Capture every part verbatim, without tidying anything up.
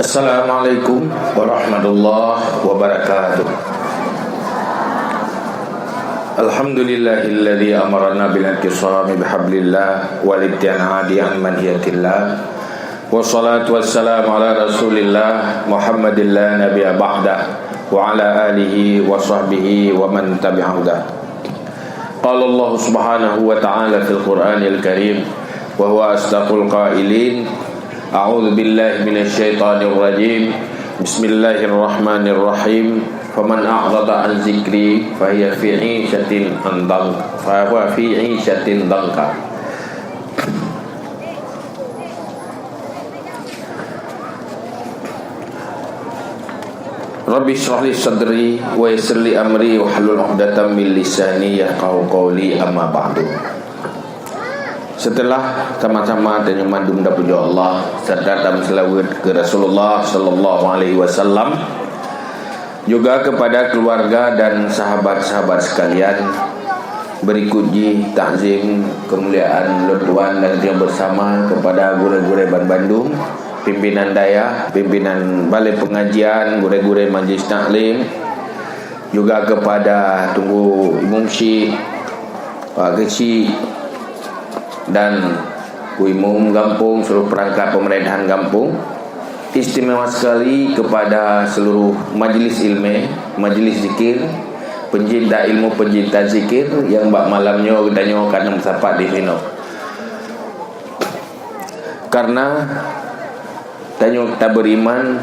Assalamualaikum warahmatullahi wabarakatuh. Alhamdulillahilladzi amarana bil i'tisami bihablillah wal ibtiadi an manhiyatillah. Wassalatu wassalamu ala Rasulillah Muhammadin la nabiyya ba'dah, wa ala alihi wa sahbihi wa man tabi'ahu. Qala Allah Subhanahu wa Ta'ala fil Qur'anil Karim, wa huwa asdaqul qailin. A'udzu billahi minasy syaithanir rajim. Bismillahirrahmanirrahim. Faman a'rada an zikri fahiya fi 'isyatin dhank-, fahuwa fi 'isyatin dhanka. Rabbi shrah li sadri wa yassir li amri wahlul 'uqdatam min lisani yafqahu qawli, amma ba'du. Seuteulah sama-sama tanyoe mandum tapujoe Allah serta tameuseulaweuet keu Rasulullah sallallahu alaihi wasallam, juga kepada keluarga dan sahabat-sahabat sekalian, berikut jih takzim kemuliaan lôn tuan dan tanyoe bersama kepada gurée-gurée banbandum, pimpinan dayah, pimpinan balai pengajian, gurée-gurée majlis taklim, juga kepada Teungku Imum Syik, Pak Keuchik, dan Teungku Imum gampông, seluruh perangkat pemerintahan gampông. Istimewa sekali kepada seluruh majlis ilmu, majlis zikir, pencinta ilmu, pencinta zikir yang bak malam nyoe geutanyoe ka meusapat di sinoe. Karena tanyoe taberiman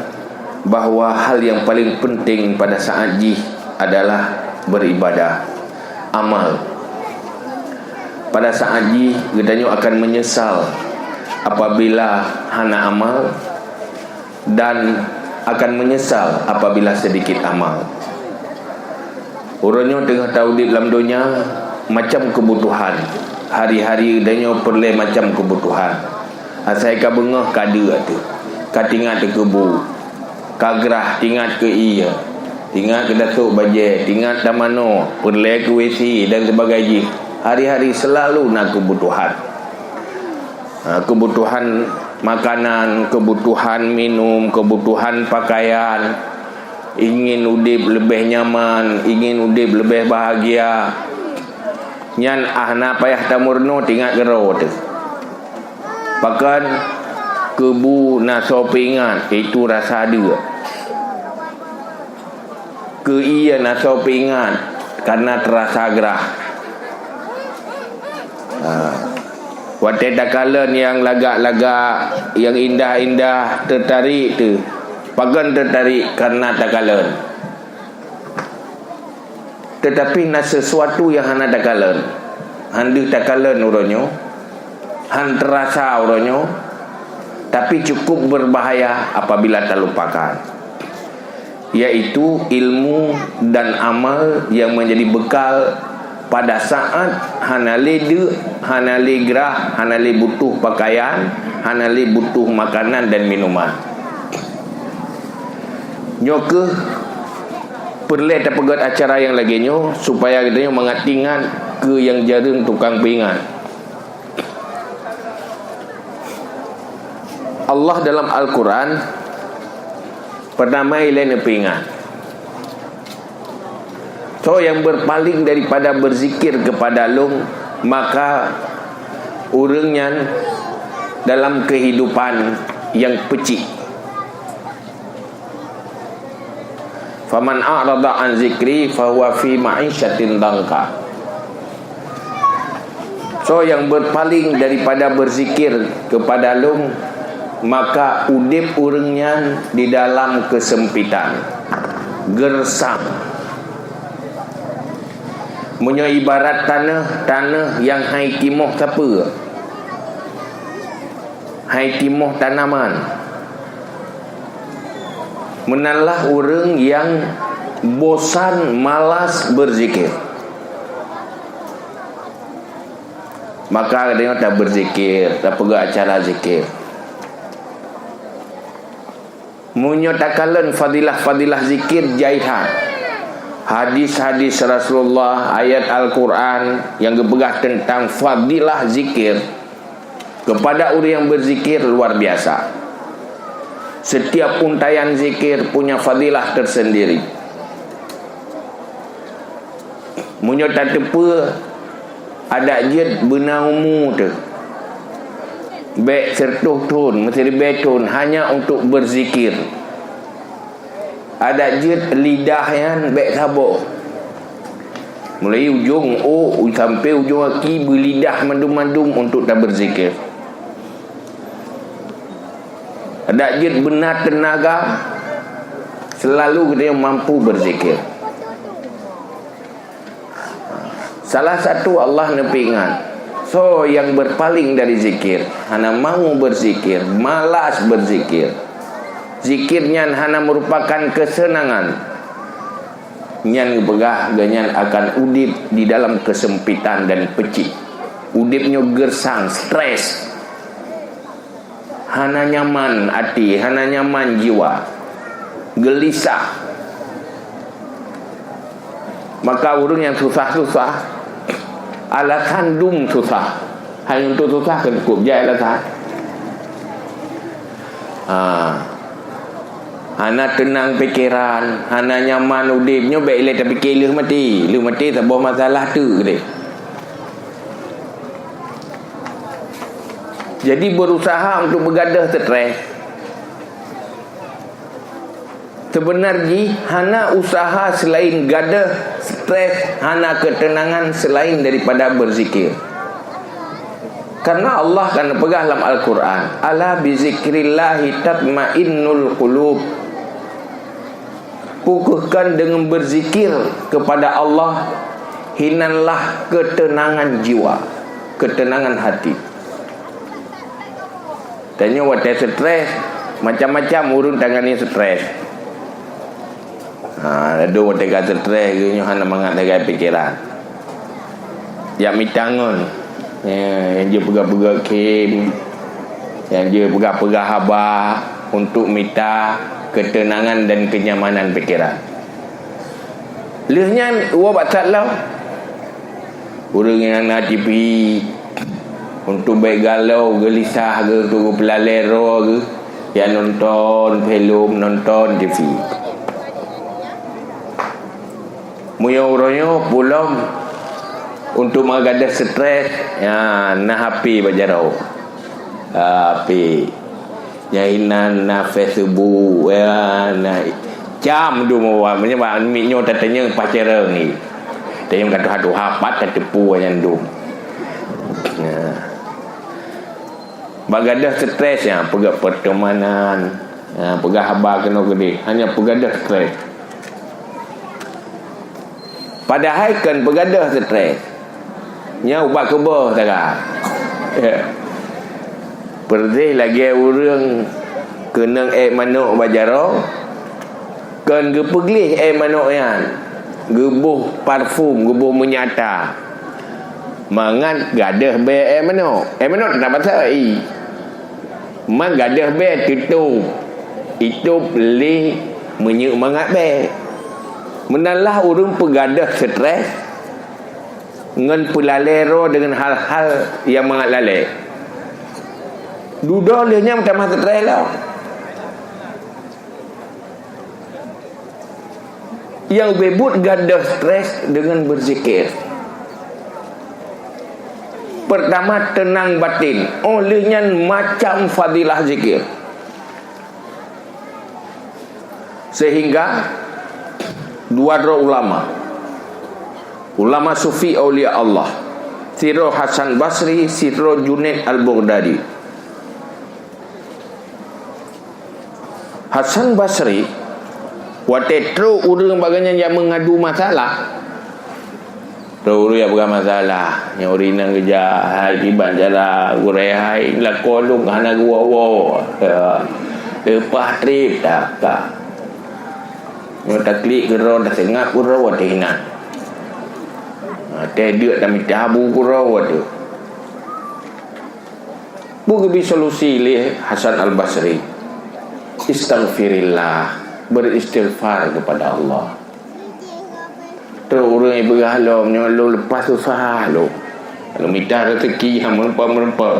bahwa hal yang paling penting pada saat jih adalah beribadah, amal. Pada saat jih geutanyoe akan menyesal apabila hana amal, dan akan menyesal apabila sedikit amal. Uroe nyoe teungoh taudeb lam donya, macam keubutuhan. Hari-hari geutanyoe peureulée macam keubutuhan. Asai ka beungoh ka deuk teuh, ka tingat keu bu, ka grah tingat keu ié, tingat keu tasôk bajée, tingat tamanoe, peureulée keu WC dan sebagainya. Hari-hari selalu na keubutuhan. Ha, keubutuhan makanan, keubutuhan minum, keubutuhan pakaian, ingin udeb leubeh nyaman, ingin udeb leubeh bahagia. Nyan hana payah tameurunoe, tingat keudroe teuh. Pakon keu bu na soe peuingat, itu rasa deuk. Keu ié na soe peuingat, karena teurasa grah. Ha. Watée takalon nyang lagak-lagak, nyang indah-indah, teutarik teuh. Pakon teutarik? Karena takalon. Teutapi na sisuatu nyang hana takalon. Han deuh takalon uroe nyoe, han teurasa uroe nyoe, tapi cukup berbahaya apabila talupakan, yaitu ilmu dan amal yang menjadi bekal pada saat hana lé deuk, hana lé grah, hana lé butuh pakaian, hana lé butuh makanan dan minuman. Nyoe kheueh peureulée tapeugét acara nyang lagée nyoe, supaya geutanyoe mangat ingat keu nyang jareueng tukang peuingat. Allah dalam Al-Quran peureunah mai lé neupeuingat, "Soe nyang berpaling daripada berzikir kepada Lôn, maka ureuëng nyan dalam kehidupan nyang peucik." "Faman a'rada an zikri fahuwa fi ma'isyatin dangka." Soe nyang berpaling daripada berzikir kepada Lôn, maka udeb ureuëng nyan di dalam keusempitan, geureusam. Meunyoe ibarat taneuh, taneuh nyang hai timoh sapeue, hai timoh tanaman, meunanlah ureuëng nyang bosan, malas berzikir. Maka geutanyoe taberzikir, tapeugah acara zikir. Meunyoe takalon fadilah-fadilah zikir, jai that. Hadis-hadis Rasulullah, ayat Al-Quran nyang geupeugah teuntang fadilah zikir kepada ureuëng nyang berzikir luar biasa. Setiap untaian zikir punya fadilah tersendiri. Meunyoe tateupeue, adak jeuet beuna umu teuh, bèk siratoh thon, meusiribèe thon hanya untuk berzikir. Adak jeuet lidah nyan bèk saboh. Mulai ujong ôk sampai ujong aki beulidah mandum-mandum untuk tabeuzikir. Adak jeuet beuna teunaga, selalu geutanyoe mampu beuzikir. Salah satu Allah neupeuingat, soe nyang berpaling dari zikir, hana mau berzikir, malas berzikir, zikir nyan hana merupakan kesenangan, nyan geupeugah gobnyan akan udép di dalam kesempitan dan peucit. Udép nyoe gersang, stres. Hana nyaman até, hana nyaman jiwa, geulisah. Maka ureuëng nyang susah-susah, alasan dum susah. Hanya untuk susah kan cukup jai alasan. Ha. Hana teunang pikeran, hana nyaman udép. Nyoe bèk ilèe tapike lheueh maté. Lheueh maté saboh masalah teuk deh. Jadi, berusaha untuk beugadôh stres. Seubeunarjih, hana usaha seulaén gadôh stres, hana keuteunangan seulaén daripada beuzikir. Karena Allah kan peugah lam Al-Quran, "Ala bizikrillahi tatmainnul qulub." Pukeuhkan deungon beuzikir keupada Allah, hinanlah keuteunangan jiwa, keuteunangan hati. Tanyoe watèe stres, macam-macam ureuëng tangani stres. Ha, ladôm watèe ka stres, geutanyoe hana mangat lagèe pikeran. Jak mita ngon. Ya, nyang jeuet peugah-peugah khém, nyang jeuet peugah-peugah haba untuk mita keuteunangan dan keunyamanan pikeran. Lheueh nyan, woe bak that lom. Ureuëng nyang na T V, untuk bèk galau, geulisah geuh, untuk geupeulalè droe geuh, ya nonton filem, nonton T V. Meunyoe uroe nyoe pulom untuk meugadôh stres, ya, na H P bak jaroe. H P. Nyang inan na Facebook, ya, na cam dum awak. Meunyoe bak miet nyoe tatanyong pacareng ni. Tanyong ka tuha-tuha pat tateupeue nyan dum. Ya. Bak gadôh stres, ya, peugah pertemanan, ya, peugah haba keunoe keudeh. Hanya peugadôh stres. Padahai kon peugadôh stres. Nyan ubat keuboh sagai. Ya. Peureudeh lagèe ureuëng keunong èk manok bak jaroe, kon geupeugleh èk manok nyan, geuboh parfum, geuboh meunyata. Mangat gadôh bèe èk manok. Èk manok teutap basah, i. Man gadôh bèe teutôp, itôp lé meunyeuk mangat bèe. Meunan lah ureuëng peugadôh stres ngon peulalè droe deungon hal-hal nyang mangat lalè. Dudoe lheueh nyan tamah stres lom. Nyang ubé buet gadôh stres deungon beuzikir. Pertama, teunang batin. Óh lheueh nyan macam fadilah zikir. Sehingga dua droe ulama, ulama sufi aulia Allah, sidroe Hasan Basri, sidroe Junaid Al-Baghdadi. Hasan Basri, watèe trok ureuëng bak gobnyan nyang meungadu masalah, trok ureuëng nyang peugah masalah, nyang ureuëng inong geujak, "Hai, kiban cara gurèe hai, lakoe lôn hana geuwoe-woe. Ya. Leupah trép dah ka. Nyoe taklik keudroe, taseungab keudroe watèe inan. Watèe deuk tamita bu keudroe watèe." Peue geubri solusi lé Hasan Al-Basri? Istaghfirillah, beristighfar kepada Allah. Trok ureuëng ipeugah lom, nyoe lôn leupah susah lôn. Lôn mita rezeki hana meureumpok-meureumpok.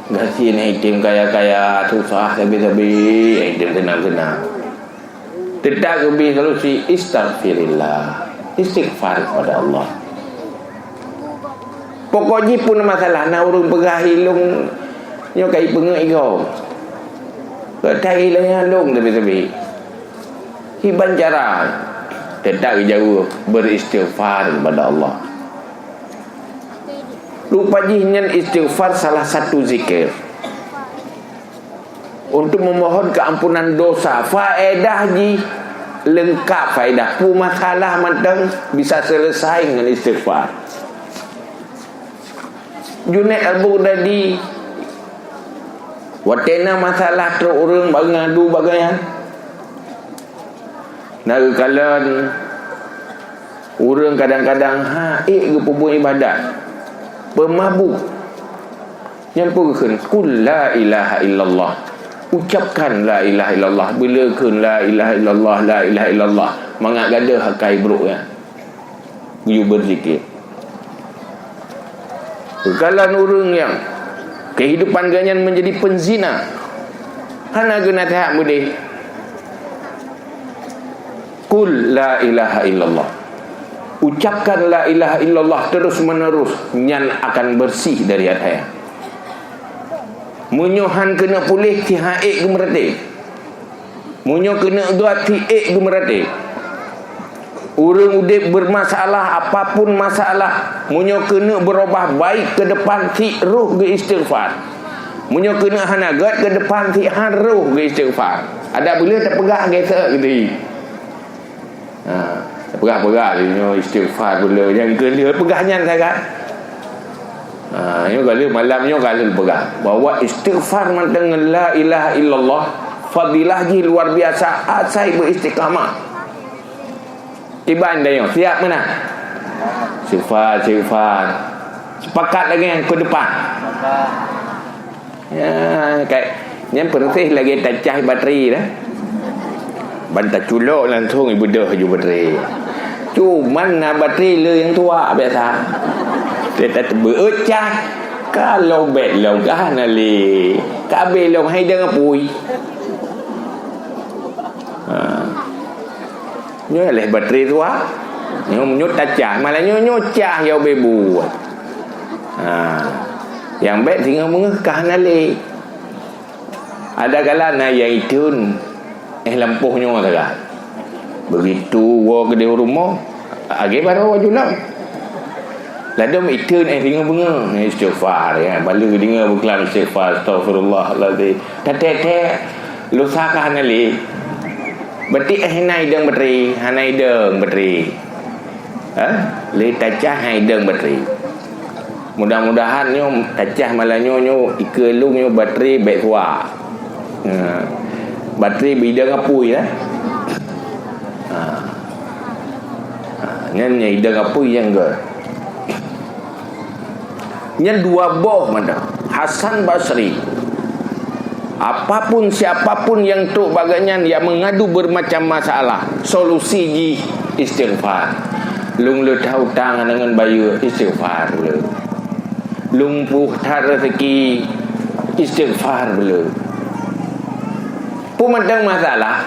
Gasien item kaya-kaya, susah sabe-sabe, item seunang-seunang. Teutap geubri solusi, astaghfirullah, istighfar kepada Allah. Pokok jih pun masalah, na ureuëng peugah ilong nyoe kai peungeuet igoe. Keutai ilong nyan long sabe-sabe. Kiban cara? Teutap geujaweueb, beristighfar kepada Allah. Rupa jih nyan istighfar salah satu zikir untuk memohon keampunan dosa. Faedah jih leungkap faedah. Peue masalah mantong bisa selesai ngon istighfar. Junaid Al-Baghdadi, watée na masalah trok ureuëng bak ngadu bak gobnyan. Na geukalon ureuëng kadang-kadang han ék geupeubuet iébadat, peumabuk. Nyan peue geukheun, "Qul la ilaha illallah." Ucapkan la ilaha illallah. Beuleu kheun la ilaha illallah, la ilaha illallah. Mangat gadôh akai brok nyan. Geuyue beuzikir. Geukalon ureuëng nyang kehidupan geuhnyan menjadi penzina, hana geunaseuhat meudeh, "Qul la ilaha illallah." Ucapkan la ilaha illallah terus-menerus, nyan akan bersih dari atra nyan. Meunyoe han keuneuk puléh, tiha ék geumeureuté. Meunyoe keuneuk gét, tiék geumeureuté. Ureuëng udeb bermasalah, apapun masalah, meunyoe keuneuk beurubah baik keu depan, tiék roh geuistighfar. Meunyoe keuneuk hana gét keu depan, tiék han roh geuistighfar. Adak beuleu tapeugah gét seuek geuti. Ha, peugah-peugah lé nyoe istighfar beuleu. Nyang keu lheueh peugah nyan sagai. Ha, nyoe ka lheueh malam nyoe ka lheueh peugah bahwa istighfar mantong ngon la ilaha illallah, fadilah jih luar biasa, asai beuistiqamah. Kiban tanyoe, siap meunan? Istighfar, istighfar. Sepakat lagée nyan keu depan. Ya, kai, nyan peureuseh lagée tacah batri dah. Ban taculok langsong ibeudôh laju batri. Cuman na batri le nyang tuak biasa. Teutab teubeuet cah, ka lobet lom ka hana le. Ka abéh lom hai dang apui. Ha. Nyoe leh batri tuak. Nyoe, nyoe tacah, malah nyoe, nyoe cah ya ubé buet. Ha. Nyang bék singoh beungoh ka hana lé. Ada kala na nyang iteun, eh, lampôh nyoe sagai. Begitu woe keudeh u rumoh, lagée barô wajulom. Ladôm iteun, eh, deungoe beungoh, eh, istighfar, ya. Bala geudeungoe beuklam istighfar, "Astaghfirullahalazim." Tatek-tek, lusa ka hana lé. Berarti, eh, hana idong batri, hana idong batri. Ha? Lé tacah hana idong batri. Mudah-mudahan nyoe tacah malam nyoe, nyoe ikeue lôn nyoe batri bék tuak. Ha. Batri bidong apui, ya. Ha. Ha, nyan nyang idong apui nyang gét. Nyan dua boh mantong. Hasan Basri. Apapun, siapapun nyang trok bak gobnyan, nyang meungadu bermacam masalah, solusi jih istighfar. Lôn le that utang ngon bayeue, istighfar le. Lôn puih that rezeki, istighfar le. Peue mantong masalah,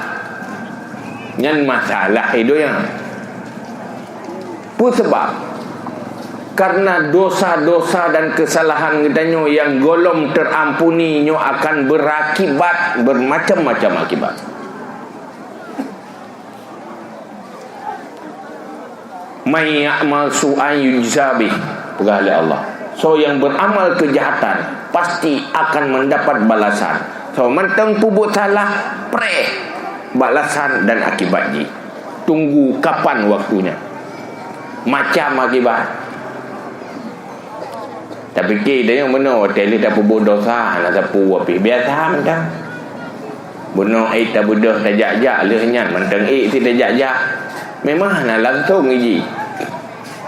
nyan masalah hidup nyan. Peue sabab? Karena dosa-dosa dan kesalahan geutanyoe nyang gohlom terampuni nyoe akan berakibat bermacam-macam akibat. "Man ya'mal su'an yujza bih," peugah lé Allah. Soe nyang beramal keujahatan, pasti akan mendapat balasan. Soe mantong peubuet salah, preh balasan dan akibat jih. Tunggu kapan waktunya. Macam akibat. Tapike tanyoe meunoe, watée lheueh tapeubuet dosa, hana sapeue pih biasa mantong. Bunoe ék tabeudôh tajak-jak, lheueh nyan mantong ék si tajak-jak. Memang hana langsong jih.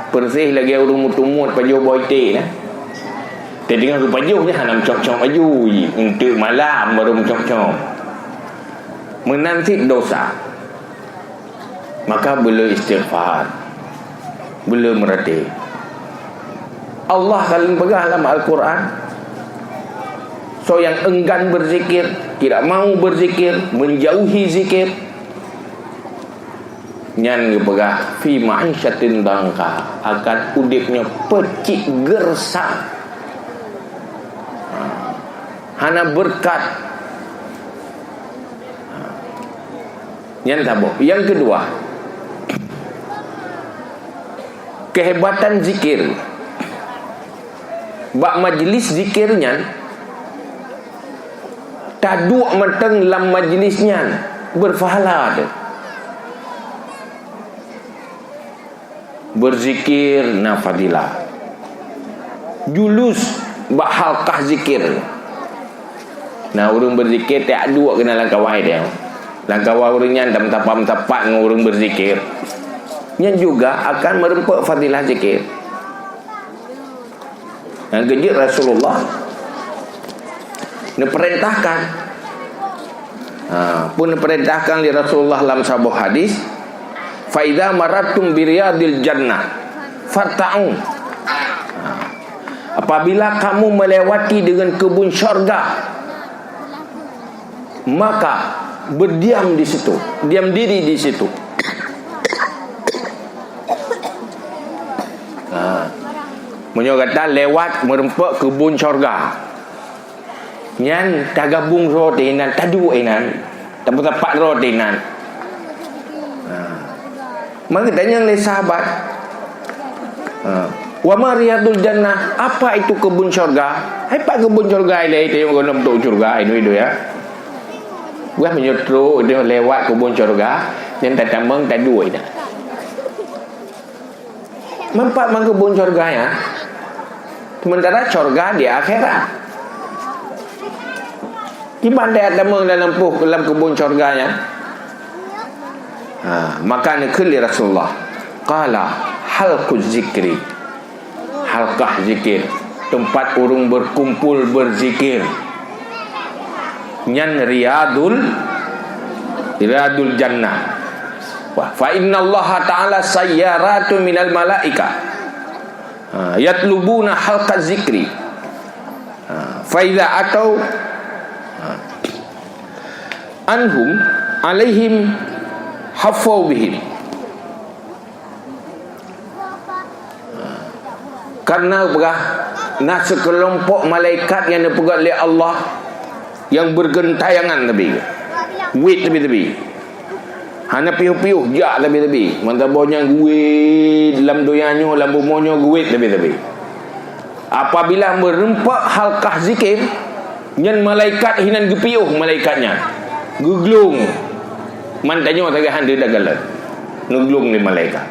Peureuseh lagée ureuëng meutumot pajoh boh iték na. Teudeungoe geupajoh nyan hana meucok-cok laju jih. Enteuk malam baru meucok-cok. Meunan cit dosa. Maka beu le istighfar. Beu le meuraté. Allah ka lheueh peugah lam Al-Quran, Soe nyang enggan berzikir, tidak mau berzikir, menjauhi zikir, nyan geupeugah fi ma'isyatin dhanka, akan udeb nyoe peucit geureusak. Ha. Hana beureukat. Ha. Nyan saboh. Nyang keudua, kehebatan zikir. Bak majlis zikir nyan, taduek mantong lam majlis nyan, beurpahala teuh. Beuzikir na fadilah. Julus bak halkah zikir. Na ureuëng beuzikir, taduek keunan lam kawan dia. Lam kawan ureuëng nyan, tameusapat-meusapat ngon ureuëng beuzikir. Nyan juga akan meureumpok fadilah zikir. Nyang keujeuet Rasulullah neupeurintahkan. Ha, peue neupeurintahkan lé Rasulullah lam saboh hadis, "Fa idza marattum bi riyadil jannah, farta'u." Ha, apabila kamu melewati dengan kebun syurga, maka berdiam di situ, diam diri di situ. Ha. Meunyoe gata lewat meureumpok keubon syurga, nyan tagabong droe teuh inan, taduek inan, tameusapat droe teuh inan. Ha. Maka tanyong lé sahabat, ha, "Wa ma riyadul jannah?" Apa itu kebun syurga? Hai pat keubon syurga ilée, tanyong gohlom trok syurga, inoe-inoe ya. Wah, meunyoe trok, dia lewat keubon syurga, nyan tatamong taduek inan. Meupat man keubon syurga nyan. Sementara syurga di akhirat. Kiban tajak tamong lam poh lam keubon syurga nyan. Ha, maka neukheun lé Rasulullah, qala, "Halquz zikri." Halkah zikir, teumpat ureuëng beukumpul beuzikir. Nyan riyadul, riyadul jannah. Wah, fa innallaha ta'ala sayyaratun minal malaika. Ha, yatlubuna halqa zikri. Ha, fa idza atau, ha, anhum alaihim haffau bihim. Karena peugah na sikeulompok malaikat nyang neupeugét lé Allah nyang beugentayangan teubi, wét teubi-teubi. Hana piôh-piôh jak teubi-teubi. Mantong boh nyang geuwét lam donya nyoe, lam bumoe nyoe geuwét teubi-teubi. Apabila meureumpok halkah zikir, nyan malaikat hinan geupiôh malaikat nyan. Geuglong. Mantong nyoe tagahan di dalam. Neuglong lé malaikat.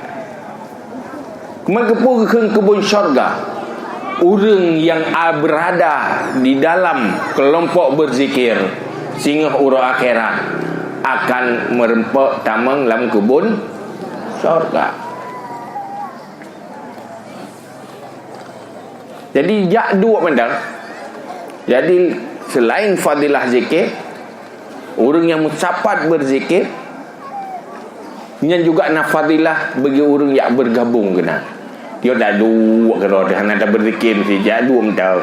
Maka peue geukheun keubon syurga? Ureuëng nyang a-, beurada di dalam keulompok beuzikir singoh uroe akhirat akan meureumpok tamong lam keubon syurga. Jadi, jak duek mantong. Jadi, selain fadilah zikir, ureuëng nyang meusapat beuzikir, nyan juga na fadilah bagi ureuëng nyang beugabong keunan. Yo dak duek keudroe hana tabeuzikir meusti jak duek mantong.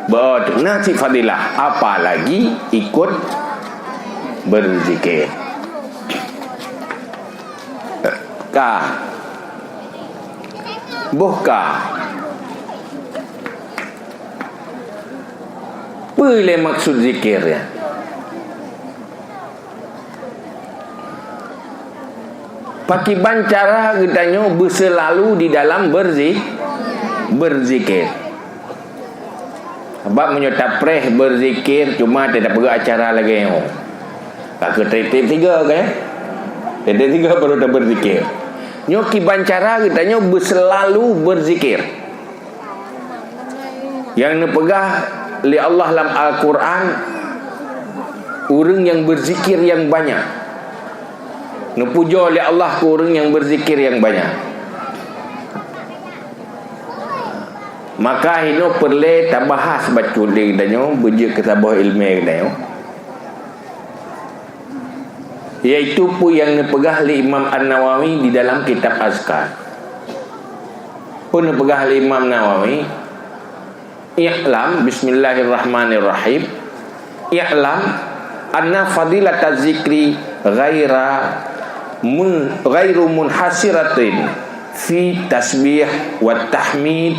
Beutôi, na cit fadilah, apalagi ikut beuzikir. Ka. Boh ka. Peue lé maksud zikir nyan? Pakiban cara geutanyoe beuseulalu di dalam berzi-, berzikir? Sabab meunyoe tapreh berzikir, cuma tapeugah acara lagée nyoe. Ka keu tieb-tieb sigoe, kan? Tieb-tieb sigoe baru taberzikir. Nyoe kiban cara geutanyoe beuseulalu berzikir. Nyang neupeugah lé Allah lam Al-Quran, ureuëng nyang berzikir nyang banyak. Neupujoe lé Allah keu ureuëng nyang berzikir nyang banyak. Maka hinoe peureulée tabahas bacut lé geutanyoe, beujeuet keu saboh iéleumé geutanyoe, yaitu peue nyang neupeugah lé Imam An-Nawawi di dalam kitab Azkar. Peue neupeugah lé Imam Nawawi? I'lam, bismillahirrahmanirrahim. I'lam anna fadilataz zikri ghaira mun-, ghairu munhasiratin fi tasbih wa tahmid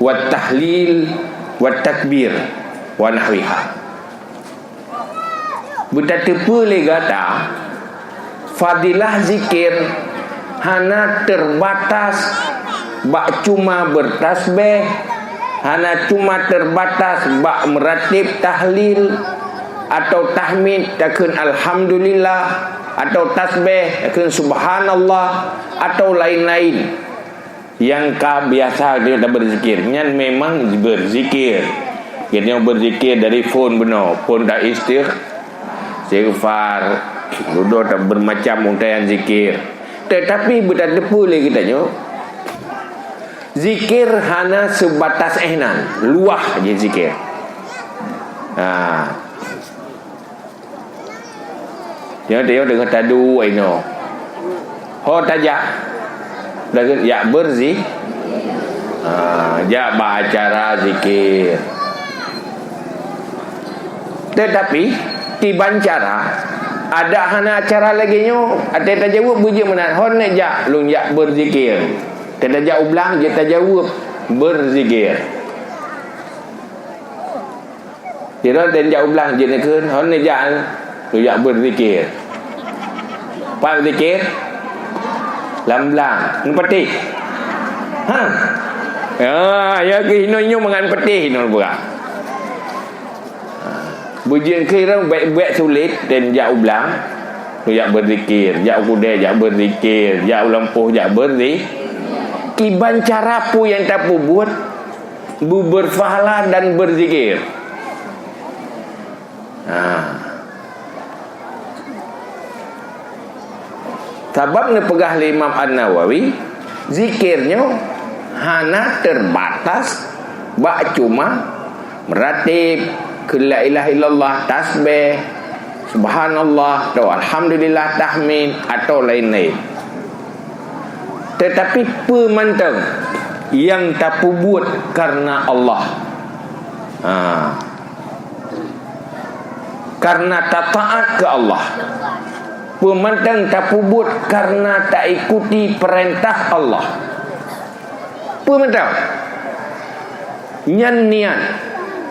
wa tahlil wa takbir wa nahwiha. Beutateupeue lé gata, fadilah zikir hana teubatas bak cuma beutasbeh, hana cuma teubatas bak meuratib tahlil atau tahmid, takheun alhamdulillah, atau tasbeh, takheun subhanallah, atau laén-laén. Nyang ka biasa geutanyoe beuzikir, nyan memang beuzikir. Geutanyoe beuzikir dari phon bunoe, phon ta istigh-, istighfar, dudoe ta beumacam untaian zikir. Teutapi beutateupeue lé geutanyoe, zikir hana seubatas inan, luwah jih zikir. Ha. Nyoe teuh deungon taduek inoe. Ho tajak. Lagèe jak beurzi-, ha, jak bak acara zikir. Teutapi, kiban cara, adak hana acara lagèe nyoe, até tajaweueb beujeuet meunan, ho neujak, lôn jak beuzikir. Tajak u blang, jeuet tajaweueb beuzikir. Sidroe dan jak u blang jeuet neukheun, hon neujak, neujak beuzikir. Pat zikir? Lam blang. Neupatéh? Ha? Ya, ya keuh inoe-inoe mangat neupatéh inoe peugah. Beujeuet keu irong bèk-bèk sulet dan jak u blang, neujak beuzikir, jak u keudè jak beuzikir, jak u lampôh jak beurzi-, kiban cara peue nyang tapeubuet, beubeurpahala dan beuzikir. Ha. Sabab neupeugah lé Imam An-Nawawi, zikir nyoe hana teubatas bak cuma meuratib, keu la ilaha illallah, tasbeh, subhanallah, atau alhamdulillah, tahmid, atau laén-laén. Teutapi peue mantong nyang tapeubuet kareuna Allah. Ha. Kareuna tataat keu Allah. Peue mantong tapeubuet kareuna taikuti peurintah Allah. Peue mantong? Nyan niat.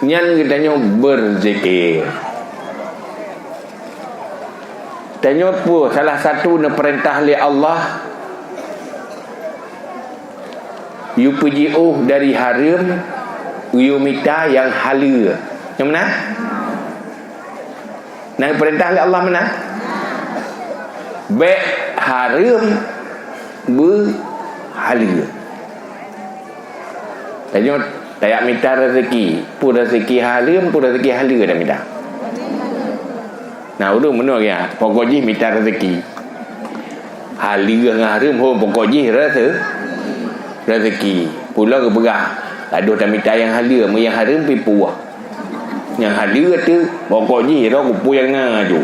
Nyan geutanyoe beuzikir. Tanyoe peue salah satu neupeurintah lé Allah, yue peujiôh dari hareuem, yue mita nyang haleue. Nyang meunan? Neupeurintah lé Allah meunan? Bèk hareuem beuhaleue. Tanyoe tajak mita rezeki, peue rezeki hareuem, peue rezeki haleue tamita. Nah, ureueng meunoe ya, pokok jih mita rezeki. Haleue ngon hareuem ho pokok jih reze-, rezeki. Pula geupeugah, ladôh tamita nyang haleue, meu nyang hareuem pih puih. Nyang haleue teuh, pokok jih ira kupeue nyang na aju.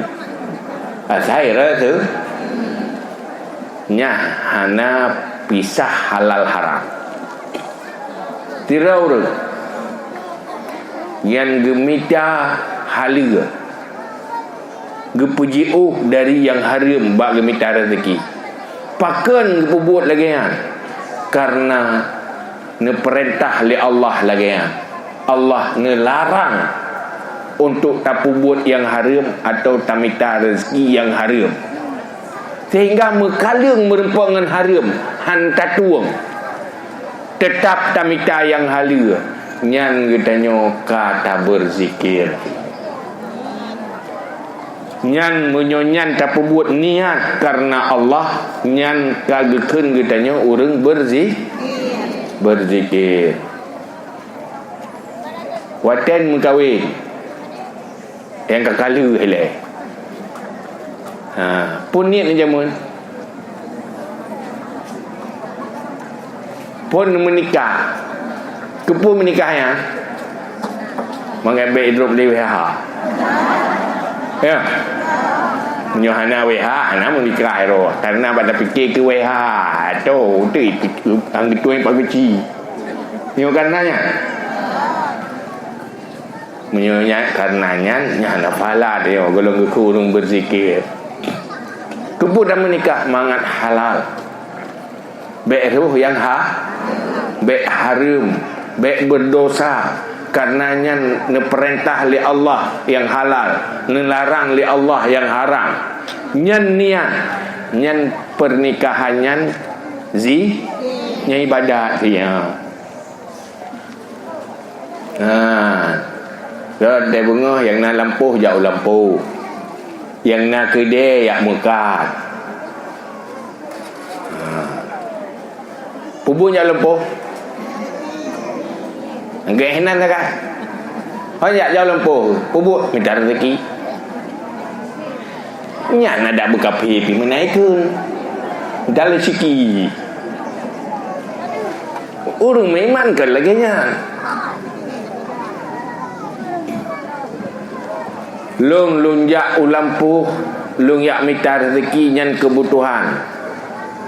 Asai reze-, nyan hana pisah halal haram. Sidroe ureueng nyang geumita haleue, geupeujiôh dari nyang hareuem bak geumita rezeki. Pakon geupeubuet lagèe nyan? Kareuna neupeurintah lé Allah lagèe nyan. Allah neularang untuk tapeubuet nyang hareuem atau tamita rezeki nyang hareuem. Sehingga meukaleueng meureumpok ngon hareuem, han tatueng. Teutap tamita nyang haleue, nyan geutanyoe ka tabeuzikir. Nyan meunyoe nyan tapeubuet niat kareuna Allah, nyan ka geukheun geutanyoe ureueng beurzi-, beuzikir. Watèe meukawen, nyang ka kaleue ilèe. Ha, peue niet neujameun? Phon meunikah. Keupeue meunikah nyan? Mangat bèk idrop lé W H. Ya. Meunyoe hana W H, hana meunikah iro. Kareuna bak tapike keu W H, to, tu itu, ang geutueng pak geuci. Nyoe kan nanya. Meunyoe nyan, kareuna nyan, nyan na pahala tanyoe gohlom geukheun ureuëng beuzikir. Keupeue tameunikah mangat halal? Bék rôh nyang ha-, bék hareuem, bék beudôsa, kareuna nyan neupeurintah lé Allah nyang halal, neularang lé Allah nyang haram. Nyan niat, nyan peurnikahan nyan zi-, nyan ibadat, ya. Ha. Rot dai beungoh nyang na lampôh jak u lampôh. Nyang na keudè jak meukat. Ha. Peue buet jak u lampôh? Anggét hinan sagai. Hana jak, jak u lampôh. Peue buet? Mita rezeki. Nyan adak beukafé pih meunan kheun. Mita rezeki. Ureuëng meuiman kon lagée nyan. Lôn, lôn jak u lampôh, lôn jak mita rezeki nyan keubutuhan.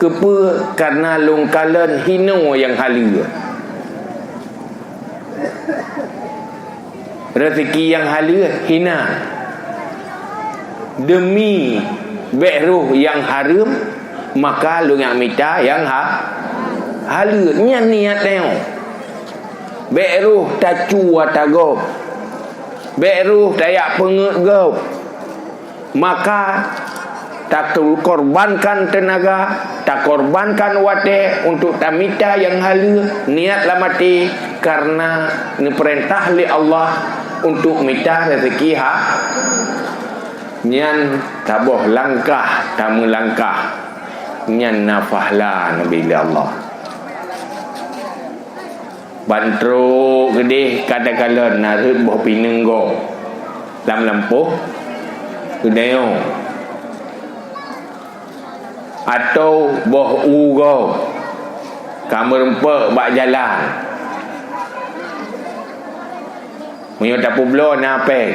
Keupeue? Kareuna lôn kalon hinoe nyang haleue. Rezeki nyang haleue hina. Deumi bék rôh nyang hareuem, maka lôn jak mita nyang ha-, haleue. Nyan niat tanyoe. Bék rôh tacu ata gob. Bék rôh tajak peungeuet gob. Maka, takorbankan teunaga, takorbankan watée untuk tamita nyang haleue, niat lam até, kareuna neupeurintah lé Allah untuk mita rezeki ha-, nyan saboh langkah tameulangkah, nyan na pahala neubri lé Allah. Ban trok keudeh ka takalon na rhot boh pineung gob lam lampôh geutanyoe, atawa boh u gob ka meureumpok bak jalan. Meunyoe tapeubloe na péng.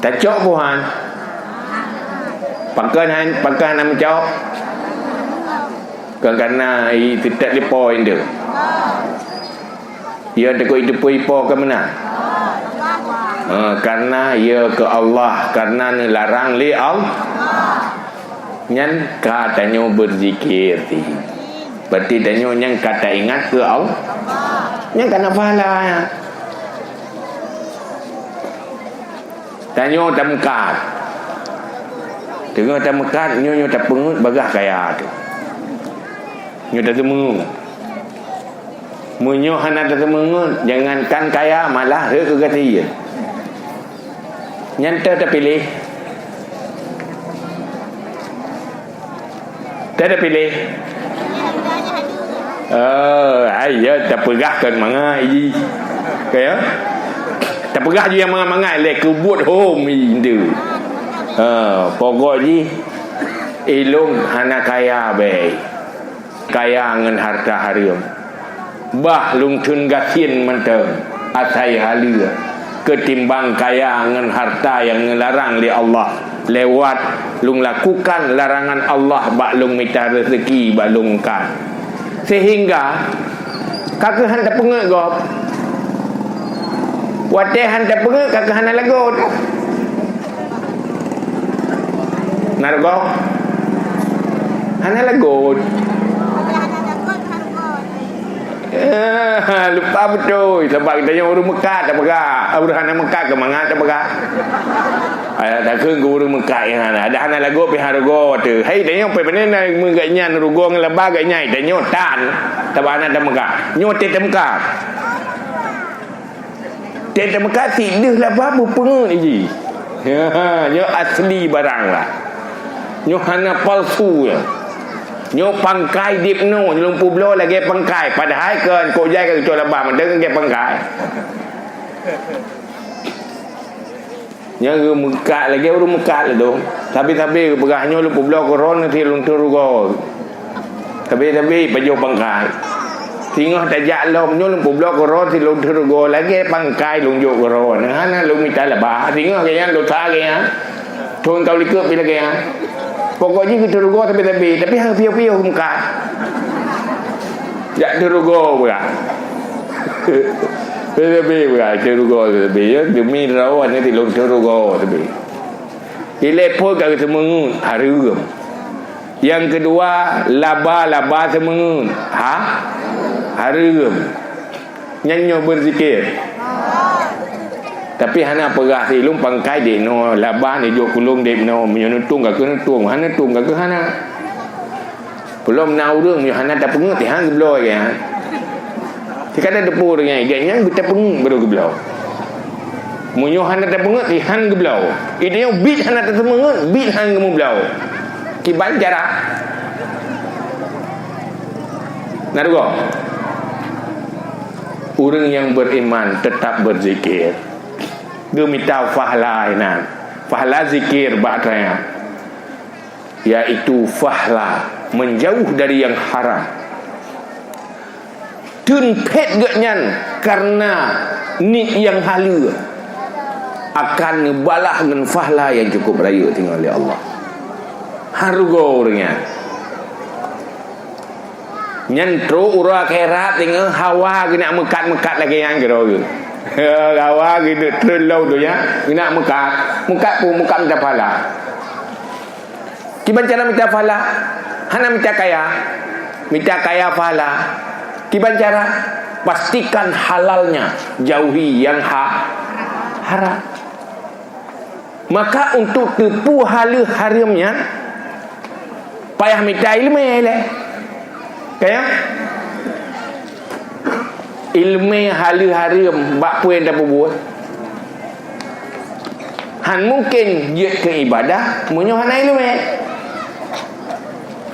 Tacok buhan. Pakon han, pakon hana meucok? Kon kareuna i teutek dipo indeuek. Iya takot iteupeu ipo keu meunan. Ha, kareuna iya keu Allah, kareuna neularang lé Allah. Nyan ka tanyoe beuzikir ti. Berarti tanyoe nyan ka taingat keu Allah. Nyan ka na pahala nyan. Tanyoe tameukat. Teungoh tameukat, nyoe, nyoe tapeungeuet bagaih kaya tu. Nyoe tateumeung. Meunyoe hana tateumeung, jangankan kaya, malah rhot keu gasien. Nyan teuh tapiléh. Teuh tapiléh. Oh, ai, ya, tapeugah kon mangat jih. Ka ya? Tapeugah jih nyang mangat-mangat lé keubuet hom jih tu. Ha, pokok jih, ilôn hana kaya bèe. Kaya ngon hareuta hareuem. Bah lôn theun gasien mantong asai haleue, keutimbang kaya ngon hareuta nyang neularang lé Allah, lewat lôn lakukan larangan Allah bak lôn mita reuzeki bak lôn kan. Sehingga ka keuh han tapeungeuet gob. Watèe han tapeungeuet ka keuh hana lagot. Na rugoe? Hana lagot. Eh, lupa beutôi. Sabab geutanyoe ureueng meukat tapeugah. Ureueng hana meukat keu mangat tapeugah. Ada takheun keu ureueng meukat nyang hana. Ada hana lagot pih hana rugoe teuh. Hai, tanyoe pih pandai na meugah nyan rugoe ngon laba geuh nyan. Tanyoe tan. Sabab hana tameukat. Nyoe teuh tameukat. Teuh tameukat, deuh laba beupeungeuet jih. Ha, nyoe asli barang lah. Nyoe hana palsu nyoe. Nyoe pangkai dip noe, nyoe lôn peubloe lagèe pangkai. Padahai kon kok jai ka geucok laba mantong lagèe pangkai. Nyan geuh meukat lagèe ureueng meukat lé dong. Sabe-sabe geupeugah nyoe lôn peubloe keu droeneuh, lôn theun rugoe. Sabe-sabe pajoh pangkai. Singoh tajak lom nyoe lôn peubloe keu droeneuh, lôn theun rugoe lagèe pangkai lôn jok keu droeneuh. Hana lôn mita laba. Singoh gobnyan dosa gobnyan. Thôn ka likot pih lagèe nyan. Pokok jih geutheun rugoe sabe-sabe, tapi hana piôh-piôh meukat. Jak theun rugoe peugah. Leubeh berat teurugoe leubeh, ya. Demi droe aneuk tilôn teurugoe leubeh. Ilée phon ka geuteumeungeut, hareuem. Nyang keudua, laba-laba teumeungeut. Ha? Hareuem. Nyan nyoe beuzikir. Tapi hana peugah si lôn pangkai deh noe, laba neujok keu lôn deh noe, meunyoe neutueng ka keuh neutueng, hana neutueng ka keuh hana. Peulom na ureuëng meunyoe hana tapeungeuet, tihan geubloe, kan? Sikada teupeu ureuëng nyan, gobnyan beutapeungeuet baru geubloe. Meunyoe hana tapeungeuet, tihan geubloe. Itu nyang bit hana tapeungeuet, bit han geumubloe. Kiban cara. Na rugoe? Ureuëng nyang beriman tetap berzikir. Geumita fahla inan. Fahla zikir bak atra nyan. Yaitu fahla menjauh dari yang haram. Teun phét geuhnyan karena niet nyang haleue akan neubalah ngon fahla nyang cukup rayeuk teungoh lé Allah. Hareugoe ureuëng nyan. Nyan trok uroe akhirat teungoh hawa geunak meukat-meukat lagée nyan keudroe. Hawa geuneuk treun lom donya geunak meukat. Meukat peue? Meukat mita pahala. Kiban cara mita pahala? Hana mita kaya. Mita kaya pahala. Kiban cara? Pastikan halalnya, jauhi yang ha-, haram. Maka untuk teupeu haleue hareuem nyan, payah mita iéleumé lé. Kaya? Iéleumé haleue hareuem bak peue nyang tapeubuet. Han mungken jeuet keu ibadah meunyoe hana iéleumé.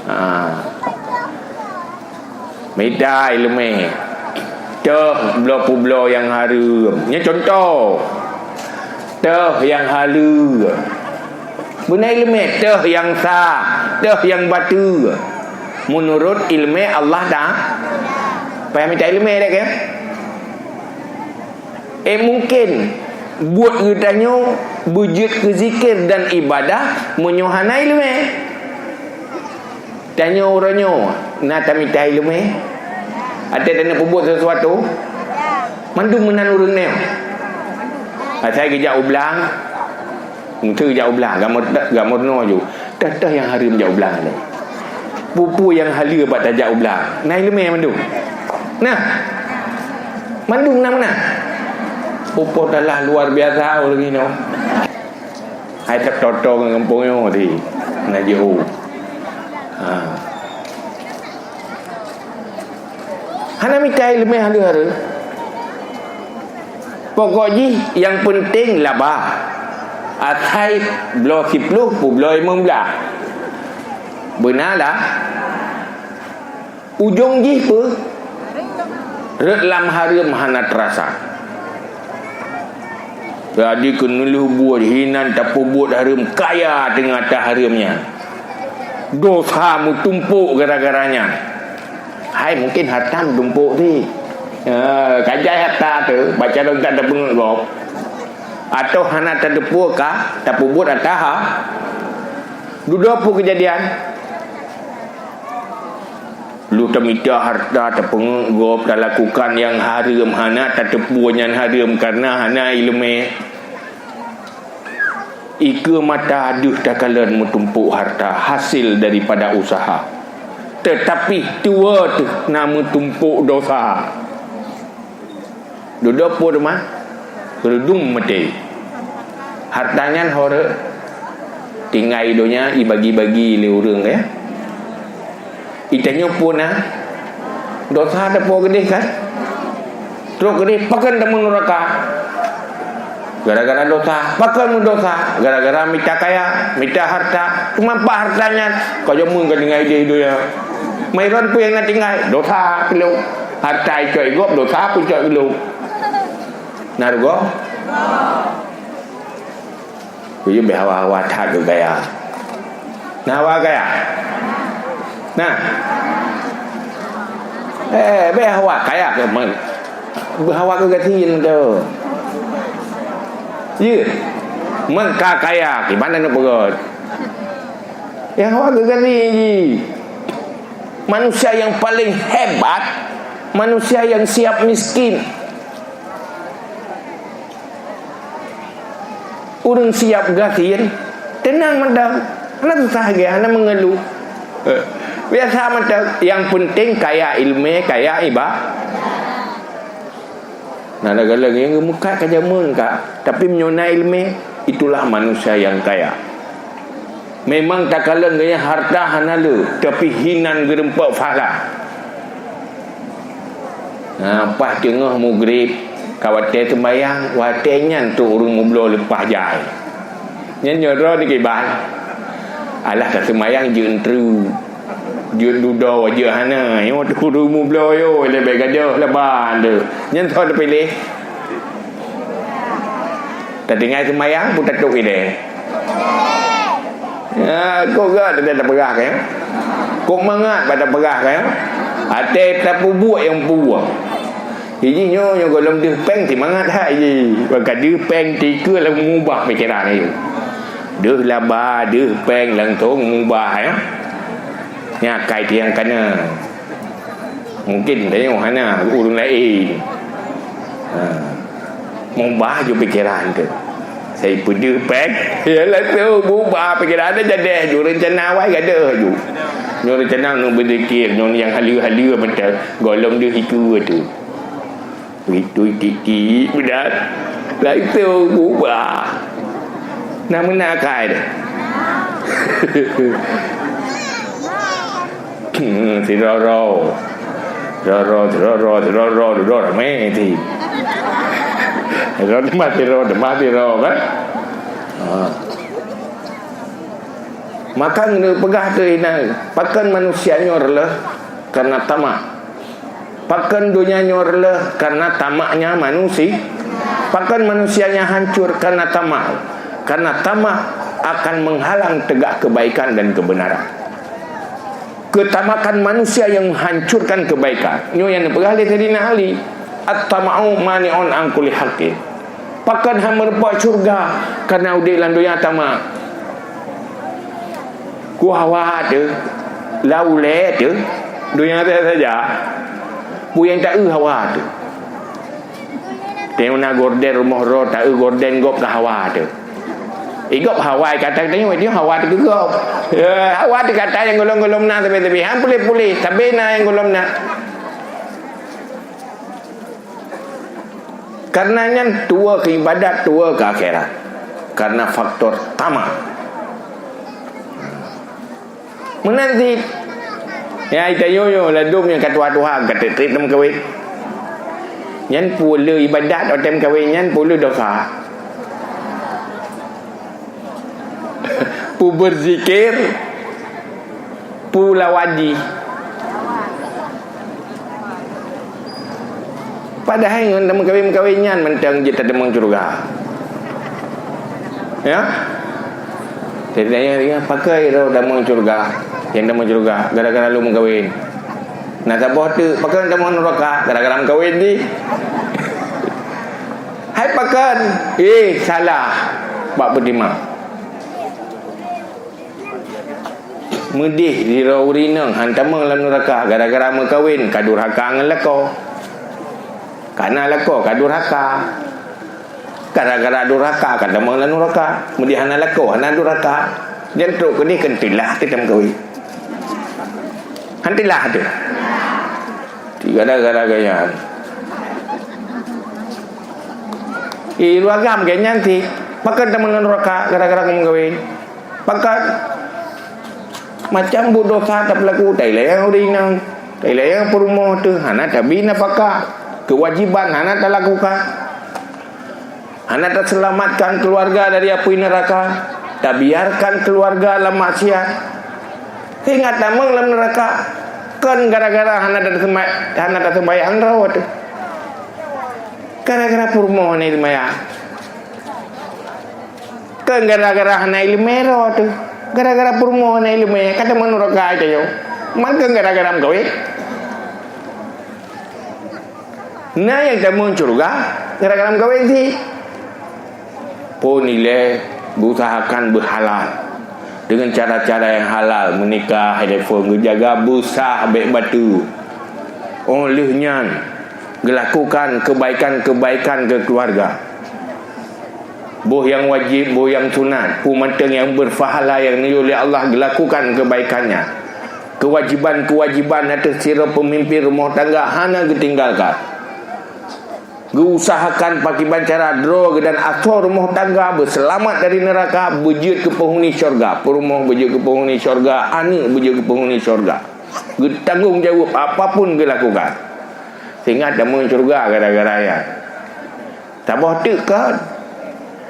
Ha. Mita iéleumé. Teuh bloe peubloe nyang hareuem. Nyoe cuntoh. Teuh nyang haleue. Beuna iéleumé, teuh nyang sa, teuh nyang bateue. Meunurot iéleumé Allah ta-, payah mita iéleumé deh, kan? Eh, mungken buet geutanyoe beujeuet keu zikir dan ibadah meunyoe hana iéleumé. Tanyoe uroe nyoe na tamita iéleumé? Até taneuk peubuet sesuatu? Mandum meunan ureuëng nyoe. Asai geujak u blang, Meunteue jak u blang, gamor, gamor noe ju. Teuh-teuh nyang hareuem jak u blang lé. Peue-peue nyang haleue bak tajak u blang. Na iéleumé mandum. Nah. Mandum na meunan. Pupo talah luar biasa ureuëng inoe. Hai teutoto ngon gampông nyoe di. Na jiôh. Ha. Hana mita iéleumé haleue-haleue. Pokok jih nyang peunteng laba. Asai bloe siploh peubloe limong blah. Beuna lah. Ujong jih peue? Rot lam hareuem hana teurasa. Jadi keuneulheueh buet hinan tapeubuet hareuem kaya teungoh ata hareuem nyan. Dosa meutumpok gara-gara nyan. Hai mungken hareuta meutumpok sih. Ya, kajai hareuta tu, baca dong tak ada peungeut gob. Atau hana tateupeue ka tapeubuet ata ha. Dudoe peue keujadian? Lheueh tamita hareuta tapeungeut gob talakukan nyang hareuem hana tateupeue nyan hareuem kareuna hana iéleumé. Ikeue mata deuh takalon meutumpok hareuta hasé daripada useuha. Teutapi tuwoe teuh na meutumpok dosa. Dudoe peue teuma? Reudong maté. Hareuta nyan ho rot tinggai donya ibagi-bagi lé ureuëng, ya. Itanyoe peue na? Dosa tapuwoe keudeh kan? Trok keudeh pakon tamong nuraka? Gara-gara dosa. Pakon meudosa? Gara-gara mita kaya, mita hareuta. Teuma bak hareuta nyan ka jameun ka tinggai ideh donya. Mairon peue nyang na tinggai? Dosa keu lôn. Hareuta icok igob, dosa peucok ilôn. Na rugoe? Kuyue bèk hawa-hawa that keu gaya. Na hawa gaya? Na? Eh, bèk hawa kaya keu men. Beuhawa keu gasien tu. Ye. Men ka kaya, gimana nak peugah? Ya, hawa keu gasien ji. Manusia yang paling hebat, manusia yang siap miskin. Ureuëng siap gasien, teunang mantong. Hana susah lagée, hana mengeluh. Eh, biasa mantong. Yang penting kaya ilmu, kaya iba-, Nah, ada galeng nyang geumeukat ka jameun ka, tapi meunyoe na iéleumé, itulah manusia nyang kaya. Memang takalon geuh nyan harta hana le, tapi hinan geurumpok pahala. Nah, paih teungoh mugrib, ka watée seumbahyang, watée nyan trok ureuëng mubloe leupah jai. Nyan nyoe droe dikiban. Alah ka seumbahyang jeuet euntreu. Jeuet dudoe jeuet hana. Nyoe ureuëng mubloe yo, leubeh gadôh laban tu. Nyan soe teupiléh? Tatinggai seumbahyang pun tatuk idéh. Ya, kok gak teubiet tapeugah ka, ya? Kok mangat bak tapeugah ka, ya? Até tapeubuet nyang puwoe. Jih nyoe, nyoe gohlom deuh péng ti mangat hai jih. Bak ka deuh péng ti keu lam mubah pikeran ayue. Deuh laba, deuh péng langsong mubah, ya. Nyan kai tiang kana. Mungkin tanyoe hana ureuëng laén. Ha. Mubah ju pikeran tu. Sai peudeuh péng, ya langsong mubah pikeran tu jadi ju rencana awai gadoh ju. Nyoe rencana nyoe beuzikir, nyoe nyang haleue-haleue mantong gohlom deuh ikeu tu. Itu titik berat. Langsung berubah. Nak meunakai deh. Hmm, sidroe-droe. Sidroe-droe, sidroe-droe, sidroe-droe, dudoe ramé ti. Sidroe teuma sidroe, teuma sidroe, kan? Ha. Maka neupeugah teuh inan, pakon manusia nyoe reuloh kareuna tamak. Pakon donya nyoe reuloh kareuna tamaknya manusia. Pakon manusia nyan hancur kareuna tamak. Kareuna tamak akan menghalang tegak kebaikan dan kebenaran. Keutamakan manusia yang menghancurkan kebaikan. Nyoe nyang neupeugah lé Saidina Ali, "At-tama'u mani'un an kulli haqqin." Pakon hana meurumpok syurga kareuna udeb lam donya tamak. Ku hawa teuh, lam ulée teuh, donya teuh saja. Peue nyang taeu hawa teuh. Tanyoe na gorden rumoh droe, taeu gorden gob ka hawa teuh. Igob hawa kata tanyoe, tanyoe hawa teuh keu gob. Ya, hawa teuh kata nyang gohlom-gohlom na sabe-sabe. Han puléh-puléh, sabe na nyang gohlom na. Kareuna nyan tuwoe keu ibadat, tuwoe keu akhirat. Kareuna faktor tamak. Meunan cit. Ya, ita nyoe-nyoe ladôm nyang ka tuha-tuha, ka treb-treb tameukawen. Nyan peue le ibadat watée meukawen nyan, peue le dosa. Peue beuzikir, peue lawadi. Padahai ngon tameukawen-kawen nyan mantong jeuet tatamong syeuruga. Ya? Jadi tanya dia, pakon droe tamong syeuruga? Nyang tamong syeuruga gara-gara lôn meukawen. Na saboh teuk, pakon tamong nuraka? Gara-gara meukawen jih. Hai pakon? Eh, salah. Bak peutimang. Meudeh sidroe ureuëng inong han tamong lam nuraka gara-gara meukawen ka durhaka ngon lakoe. Kana lakoe ka durhaka. Gara-gara durhaka ka tamong lam nuraka. Meudeh hana lakoe, hana durhaka. Nyan trok keudeh keunteulah teuh tameukawen. Han teulah teuh. Gara-gara gaya. Eh, lu agam gaya nyan ti. Pakon tamong lam nuraka gara-gara meukawen. Pakon macam buet dosa tapeulaku, tailayang ureuëng inong, tailayang peurumoh teuh, hana tabi nafakah, keuwajiban hana talakukan, hana taseulamatkan keuluwarga dari apui neuraka, tabiarkan keuluwarga lam maksiat, sehingga tamong lam neuraka, kon gara-gara hana taseumba-, hana taseumbahyang droe teuh. Gara-gara peurumoh hana seumbahyang. Kon gara-gara hana iéleumé droe teuh. Gara-gara peurumoh hana iéleumé, ka tamong nuraka tanyoe. Man kon gara-gara meukawen. Na nyang tamong syeuruga gara-gara meukawen cit. Phôn ilée, beuusahakan beuhalal. Deungon cara-cara nyang halal, meunikah, telepon, geujaga beusah bék bateue. Óh lheueh nyan, geulakukan keubaikan-keubaikan keu keuluwarga. Boh nyang wajéb, boh nyang sunat, peue mantong nyang berpahala nyang neuyue lé Allah geulakukan keubaikannya. Keuwajéban-keuwajéban ateueh sidroe peumimpin rumoh tangga hana geutinggalkan. Geuusahakan pakriban cara droe dan asoe rumoh tangga beuseulamat dari neuraka, beujeuet keu peunghuni syurga. Peurumoh beujeuet keu peunghuni syurga, aneuk beujeuet keu peunghuni syurga. Geutanggong jaweueb apapun geulakukan. Sehingga tamong syurga gara-gara nyan. Saboh teuk kon.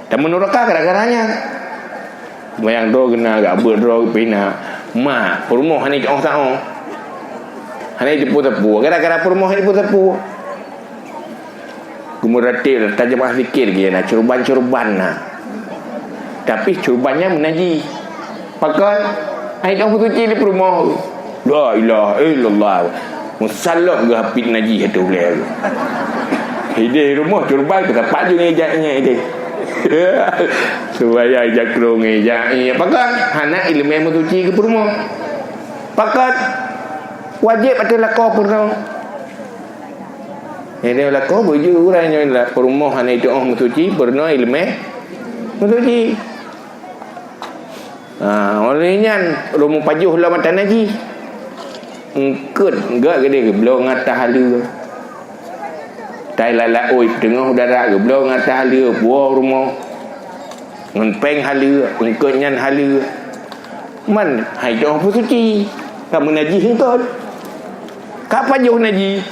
Tamong neuraka gara-gara nyan. Seumayang droe geuna, gak beuet droe pih na. Mak, peurumoh hana jioh saôh. Hana jiteupeue-teupeue. Gara-gara peurumoh hana jiteupeue-teupeue. Geumeureuteb tajeumaah zikir geuh na, ceureuban-ceureuban na. Tapi ceureuban nyan meunajih. Pakon? Hai dong meusuci di peurumoh. La ilaha illallah. Meusalot geuh hapit najih ateueh ulèe. Hideh rumoh ceureuban keu sapat ju ngejak nyan hideh. Subaya ijak keu ngejak nyan. Pakon? Hana ileumèe meusuci keu peurumoh. Pakon? Wajéb ateueh lakoe peurumoh. Nyang lakoe beujeuet uroe nyoe lah, peurumoh hana jiteuôh meusuci, peurunoe ileumèe meusuci. Ha, oleh nyan, rumoh pajoh lom ata najih. Eungkôt gak geudeh geubloe ngon ata haleue. Tai lalat ôi teungoh udara geubloe ngon ata haleue, puwoe rumoh. Ngon péng haleue, eungkôt nyan haleue. Man hai jiteuôh meusuci, ka meunajih eungkôt. Ka pajoh najih.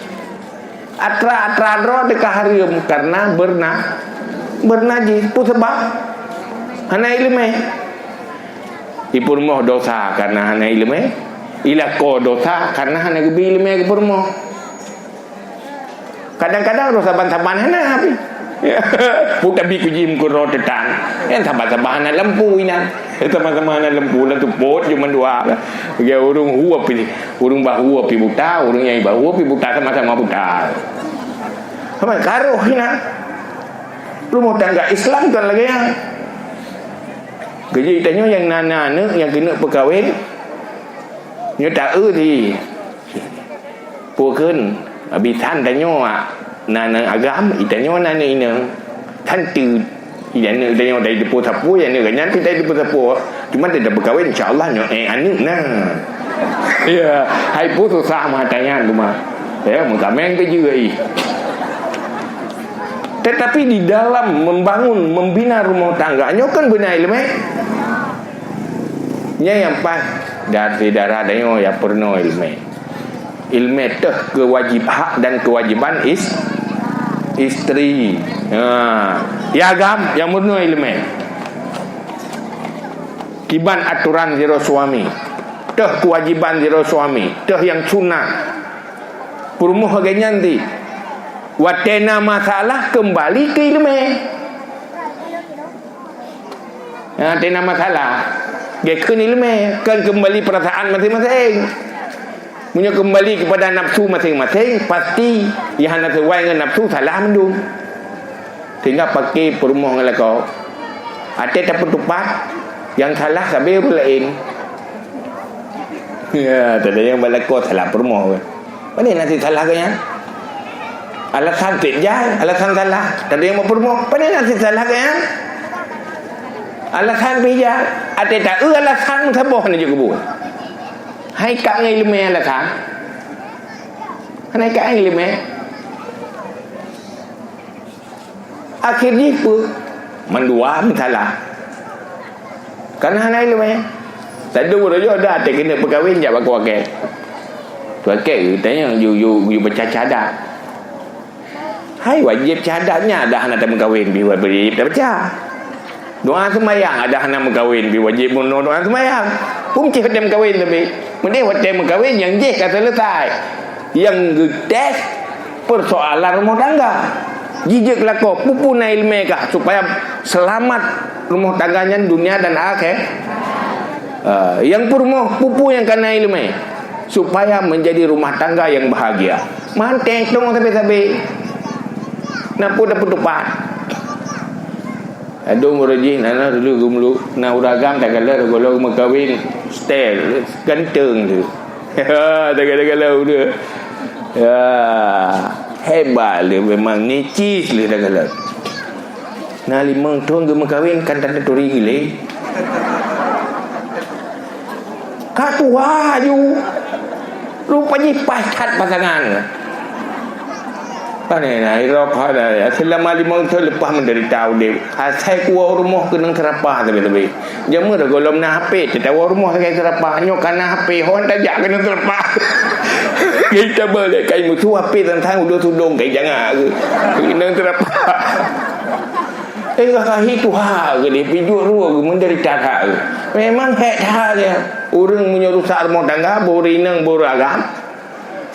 Atra-atra droe teuka hareuem karena beurna-, beurnajih. Peue sabab? Hana ileumèe. Ipeurumoh dosa karena hana ileumèe. Ilakoe dosa karena hana geubri ileumèe keu peurumoh. Kadang-kadang roh saban-saban hana pih. Peue tabi kujim keu roh teutan. Nyang saban-saban hana lampu inan. Sama-sama hana lampu, lam seupôt cuma dua. Lagèe ureueng hu pih, ureueng bahu pih buta, ureueng nyang bahu pih buta, sama-sama buta. Sama karoh inan. Rumoh tangga Islam kan lagèe nyan. Keujeuet tanyoe nyang na, na aneuk nyang keuneuk peukawen, nyoe ta-eu di Peue kheun, bisan tanyoe na, na agam, itanyoe na, na inong. Teuntèe, itanyoe, itanyoe dari teupeue sapeue, itanyoe gobnyan pih dari teupeue sapeue. Cuma teuntèe peukawen, insya Allah nyoe, eh, aneuk na. Ya, hai peue susah meuhai tanyan teuma. Ya, meukaméng teujeuet ih. Tetapi di dalam membangun, membina rumah tangga, nyoe kan beuna ileumèe. Nyan nyang paih dari syedara tanyoe nyang peurunoe ileumèe. Ileumèe teuh keuwajib-, hak dan keuwajiban is-, istri. Ha. Ya agam, nyang meurunoe ileumèe. Kiban atoran sidroe suami. Teuh keuwajiban sidroe suami. Teuh nyang sunat. Peurumoh lagèe nyan di. Watèe na masalah, keumbali keu ileumèe. Ha, teuh na masalah. Geukheun ileumèe, kon keumbali peurasaan maséng-maséng. Meunyoe keumbali keupada nafsu maséng-maséng, pasti nyang hana sisuai ngon nafsu salah mandum. Sehingga paké peurumoh ngon lakoe. Watèe tapeutupat, nyang salah sabe ureueng laén. Ya, teuh nyang bak lakoe salah peurumoh. Pane na cit salah geuh nyan? Alasan cit jai, alasan salah. Teuh nyang bak peurumoh, pane na cit salah geuh nyan? Alasan pih jai. Watèe ta-eu alasan meusaboh hana jeuet keubuet. Hai kap ngon ileumèe alasan. Hana kap ngon ileumèe. Akhé jih peue? Mandua meusalah. Karena hana ileumèe. Tadu roh nyoe dah watèe keuneuk peukawen jak bak keu wakèe. Keu wakèe geutanyong ju, ju, ju peucah-cah adat. Hai wajéb cah adat nyan dah hana tameukawen pih wajéb tapeucah. Doa seumayang dah hana meukawen pih wajéb meurunoe doa seumayang. Peue cit watèe meukawen tapi. Meudeh watèe meukawen nyang jih ka seuleusai. Nyang geutés persoalan rumoh tangga. Jijeuet keu lakoe, peue-peue na ileumèe kah supaya seulamat rumoh tangga nyan dunia dan akhé-, ah, nyang peurumoh, peue-peue nyang ka na ileumèe supaya menjadi rumah tangga yang bahagia. Manteng tong sabe-sabe. Na peue tapeutupat. Adong ureueng jih na, na dulu geumulu, na ureueng agam takalon geulo meukawen style, ganteng tu. Takalon-kalon ureueng. Ya, hebat le memang, necis le takalon. Na limong thon geumeukawen kan tanda turi gile. Ka tuha ju. Rupa jih pas that pasangan. Pane na irok hada ya. Selama limong thon leupah menderita udep. Asai kuwoe rumoh keunong seurapa sabe-sabe. Jameun gohlom na H P, teukawoe rumoh sagai seurapa. Nyoe ka na H P, hon tajak keunong seurapa. Kita boleh kai musuh H P tantang udah tudong kai jangan. Keunong seurapa. Eh, ka hi tuha ke dia, pijok rua ke, menderita that ke. Memang hek that dia. Ureueng meunyoe rusak rumoh tangga, boh rineng, boh ragam.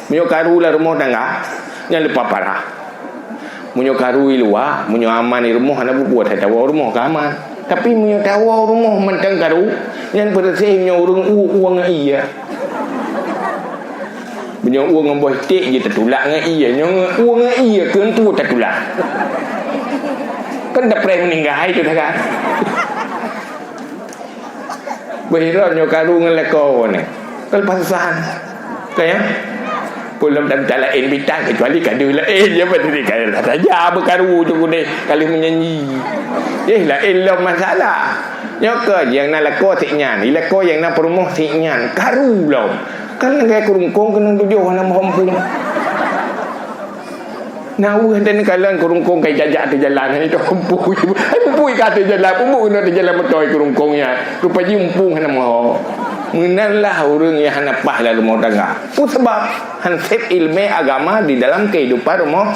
Meunyoe karu lam rumoh tangga, nyan leupah parah. Meunyoe karu i luwa, meunyoe aman i rumoh, hana bubuet, hana tawoe rumoh ka aman. Tapi meunyoe tawoe rumoh mantong karu, nyan peureuséh meunyoe ureueng u-, ueng ngon ie. Meunyoe ueng ngon boh iték jih tatulak ngon ie, nyoe ngon ueng ngon ie keuneuk tatulak. Kan tapreh meuninggai tu dah kan. Beuhirot nyoe karu ngon lakoe ni. Kan leupah susah. Kan ya? Peulom dan tak laén bitang kecuali kadu laén je berarti kadu saja beukaru tu kudeh kali menyanyi. Eh laén lom masalah. Nyoe ke nyang na lakoe sik nyan, i lakoe nyang na peurumoh sik nyan, karu lom. Kan lagèe keurungkong keunong tujoh hana meuhom pun. Na weueh dan kalon keurungkong kai jajak teuh jalan, hai tu empui. Hai empui ka teuh jalan, peubuet keunoe teuh jalan beutôi keurungkong nyan. Rupa jih empung hana meuho. Meunan lah ureueng nyang hana paih lam rumoh tangga. Peue sabab? Han sép ileumèe agama di dalam kehidupan rumoh,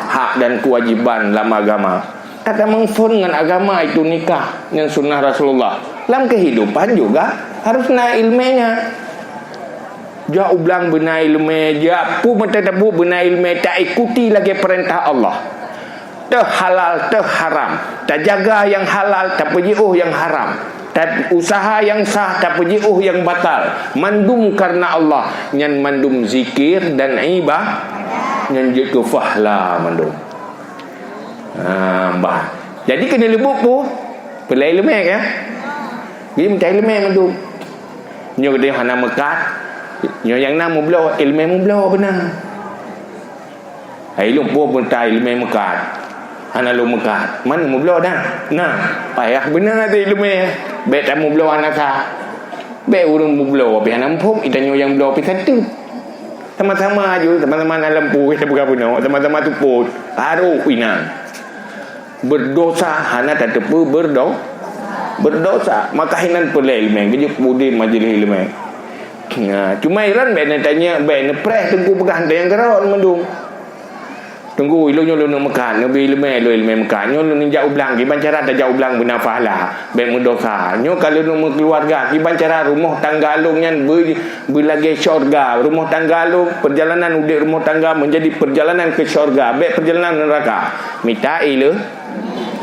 hak dan kewajiban lam agama. Ka tameungphon ngon agama itu nikah ngon sunnah Rasulullah. Lam kehidupan juga harus na ileumèe nyan. Jak u blang beuna ileumèe, jak peue mantong tabuet beuna ileumèe, taikuti lagèe peurintah Allah. Teuhalal, teuharam. Tajaga nyang halal, tapeujiôh nyang haram. Ta-, usaha nyang sah, tapeujiôh nyang batal. Mandum kareuna Allah, nyan mandum zikir dan iba-, nyan jeuet keu pahala mandum. Ha, bah. Jadi keuneuk leubuet peue? Peulai ileumèe kan? Jadi meutai ileumèe mandum. Nyoe geutanyoe hana meukat. Nyoe nyang na meubloe, ileumèe meubloe beuna. Hai lôn peue meutai ileumèe meukat. Hana lôn meukat. Man meubloe dah. Nah, payah beuna teuh ileumèe. Bèk tameubloe hana sah. Bèk ureueng meubloe pih hana muphom, geutanyoe nyang bloe pih santeuet. Sama-sama aju, sama-sama na lampu, kita buka bunoe, sama-sama tupot. Baru inan. Berdosa hana tateupeue berdo-, berdosa. Maka inan peulai ileumèe, geujok udeb majlis ileumèe. Nah, cuma iran bèk neutanyong, bèk neupreh teungku peugah teuh nyang keurot mandum. Teungku, ilôn nyoe lôn neuk meukat, neubri ileumèe lôn ileumèe meukat. Nyoe lôn neujak u blang, kiban cara tajak u blang beuna pahala, bèk meudosa. Nyoe ka lôn neuk meukeuluwarga, kiban cara rumoh tangga lôn nyan beu-, beulagèe syurga. Rumoh tangga lôn, perjalanan udeb rumoh tangga menjadi perjalanan ke syurga, bèk perjalanan neuraka. Mita ileu-,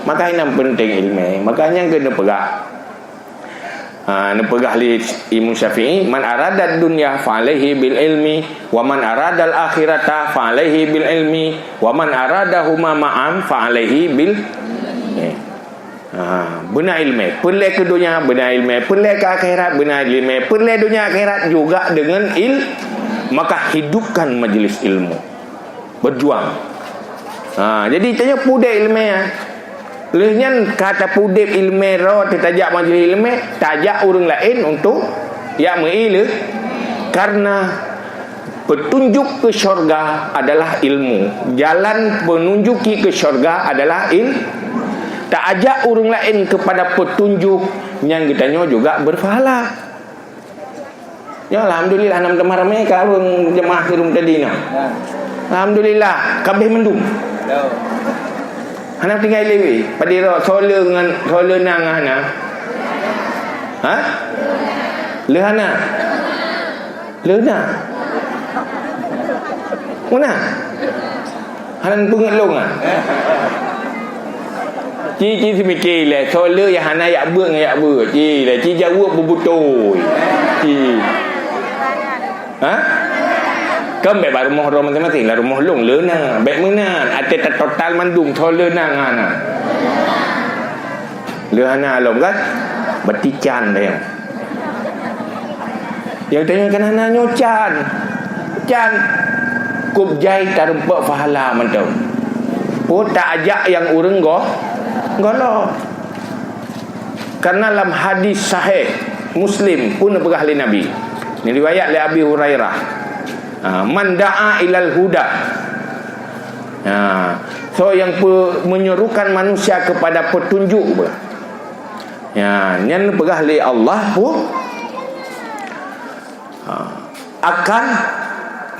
maka nyan peunteng ileumèe. Maka nyan keuneuk peugah. Ha, neupeugah lé Imam Syafi'i, "Man aradad dunya fa alaihi bil ilmi, wa man aradal akhirata fa alaihi bil ilmi, wa man aradahuma ma'an fa alaihi bil ilmi." Ha, beuna ileumèe. Peulai keu donya, beuna ileumèe. Peulai keu akhirat, beuna ileumèe. Peulai donya akhirat juga dengan il-, maka hidupkan majlis ilmu. Berjuang. Ha, jadi tanyoe peudeb ileumèe, ah. Lheueh nyan ka tapeudeb ileumèe, roh teuh tajak majlis ileumèe, tajak ureueng laén untuk jak meuileumèe. Karena petunjuk ke syurga adalah ilmu. Jalan menunjuki ke syurga adalah il-, taajak ureueng laén kepada petunjuk, nyan geutanyoe juga berpahala. Ya, alhamdulillah, hana meutamah ramé ka ureueng jeumaah silueng tadi nyoe. Alhamdulillah, ka abéh mandum. Hana tinggai lé wéh. Padé droe, soe le ngon, soe le na ngon hana? Ha? Le hana? Le na? Meunan? Hana peungeut lôn, ah. Ci, ci seumiké lé, soe le nyang hana jak beuet ngon jak beuet. Ci lé, ci jaweueb beubeutôi. Ci. Ha? Kan bèk bak rumoh droe maséng-maséng, lam rumoh lôn le na. Bèk meunan, até tatotal mandum, soe le na ngon hana. Le hana lom kan? Berarti can dah nyan. Nyang tanyoe kan hana nyoe can. Can. Kôp jai tarumpok pahala mantong. Oh, taajak nyang ureueng goh-, Golom. Karena lam hadis sahih Muslim pun peugah lé Nabi. Ini riwayat lé Abi Hurairah. Ha, "Man da'a ilal huda." Ha, so yang pe-, menyerukan manusia kepada petunjuk. Ya, nyan peugah lé Allah pun. Ha, akan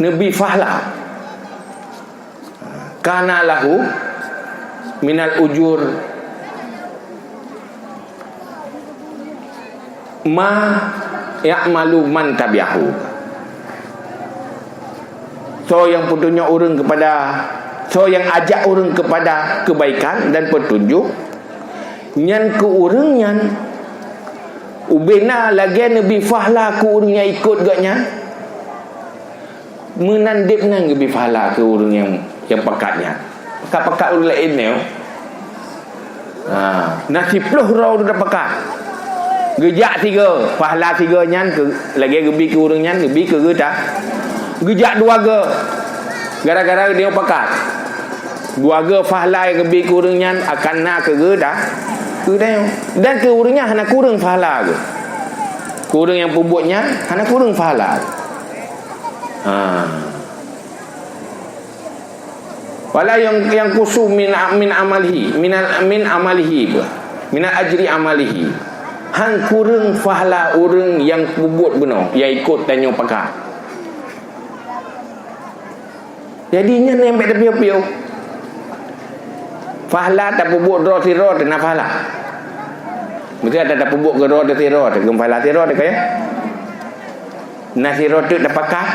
neubri pahala. Kana lahu minal ujur ma ya'malu man tabi'ahu. So yang petunjuk ureuëng kepada, so yang ajak ureuëng kepada kebaikan dan petunjuk, nyan keu ureuëng nyan ubena lagée neubri pahala keu ureuëng nyang ikot gobnyan. Meunan deb nan geubri pahala keu ureuëng nyang, nyang pakat nyan. Pakat-pakat ureuëng laén nyoe. Ha, na siploh droe ureuëng tapakat. Geujak tiga, pahala tiga nyan keu, lagée geubri keu ureuëng nyan, geubri keu geuta. Geujak dua ga. Gara-gara dia pakat. Dua ga pahala nyang geubri keu ureuëng nyan akan na keu geuta. Keu geutanyoe. Dan keu ureuëng nyan hana kureueng pahala geuh. Keu ureuëng nyang peubuet nyan hana kureueng pahala. Ha. Wala yang, yang kusu min, min amalihi, minal, min amalihi, minal ajri amalihi. Han kureueng pahala ureuëng nyang peubuet bunoe, nyang ikot tanyoe pakat. Jadi nyan nyang bék tapiôh-piôh. Pahala tapeubuet droe sidroe teuh na pahala. Meusti ada tapeubuet keu droe teuh sidroe teuh, keu pahala sidroe teuh kaya. Na sidroe teuk tapakat.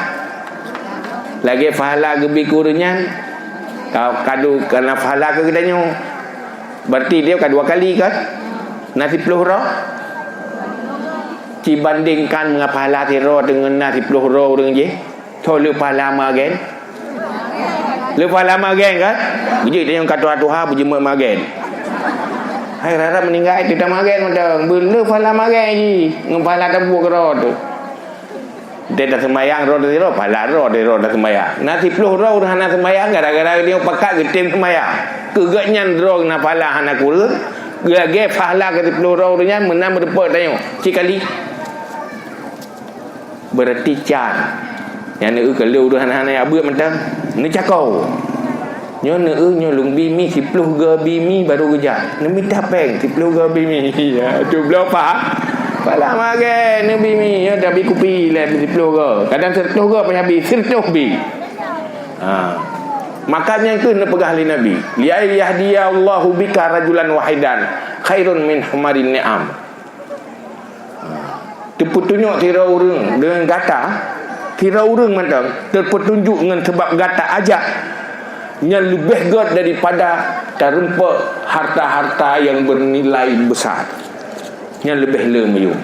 Lagée pahala geubri keu ureuëng nyan, ka, kadu kana pahala keu geutanyoe. Berarti dia ka dua kali kan? Na siploh droe. Cibandingkan ngon pahala sidroe deungon na siploh droe ureuëng jih. Tho le pahala magen. Le pahala magen kan? Beujeuet tanyong ka tuha-tuha beujeuet magen. Hai rara meuninggai teuta magen mantong. Beu le pahala magen jih. Ngon pahala tabuet keudroe teuh. Teuta seumayang droe teuh sidroe, pahala droe teuh sidroe taseumbayang. Na siploh droe ureuëng hana seumayang gara-gara dia pakat geutem seumayang. Keu gobnyan droe na pahala hana kureueng, lagée pahala keu siploh droe ureuëng nyan meunan meuteupeu tanyoe. Cit kali. Berarti can. Nyang neueu ka lheueh ureuëng hana-hana jak beuet mantong. Neucako. Nyoe neueu nyoe lôn bi mi siploh ga bi mi baru geujak. Neumita péng siploh ga bi mi. Ya, tu bloe pah. Pahala magen neubi mi, ya, tabi kupi lé siploh ga. Kadang siratoh ga payah bi, siratoh bi. Ha. Maka nyang keuh neupeugah lé Nabi, "Li ay yahdiyallahu bika rajulan wahidan khairun min humarin ni'am." Teupeutunyok sidroe ureuëng deungon gata, sidroe ureuëng mantong teupeutunjuk ngon sabab gata ajak, nyan leubeh gét daripada tarumpok harta-harta nyang beunilai besar. Nyan leubeh le meuyuem.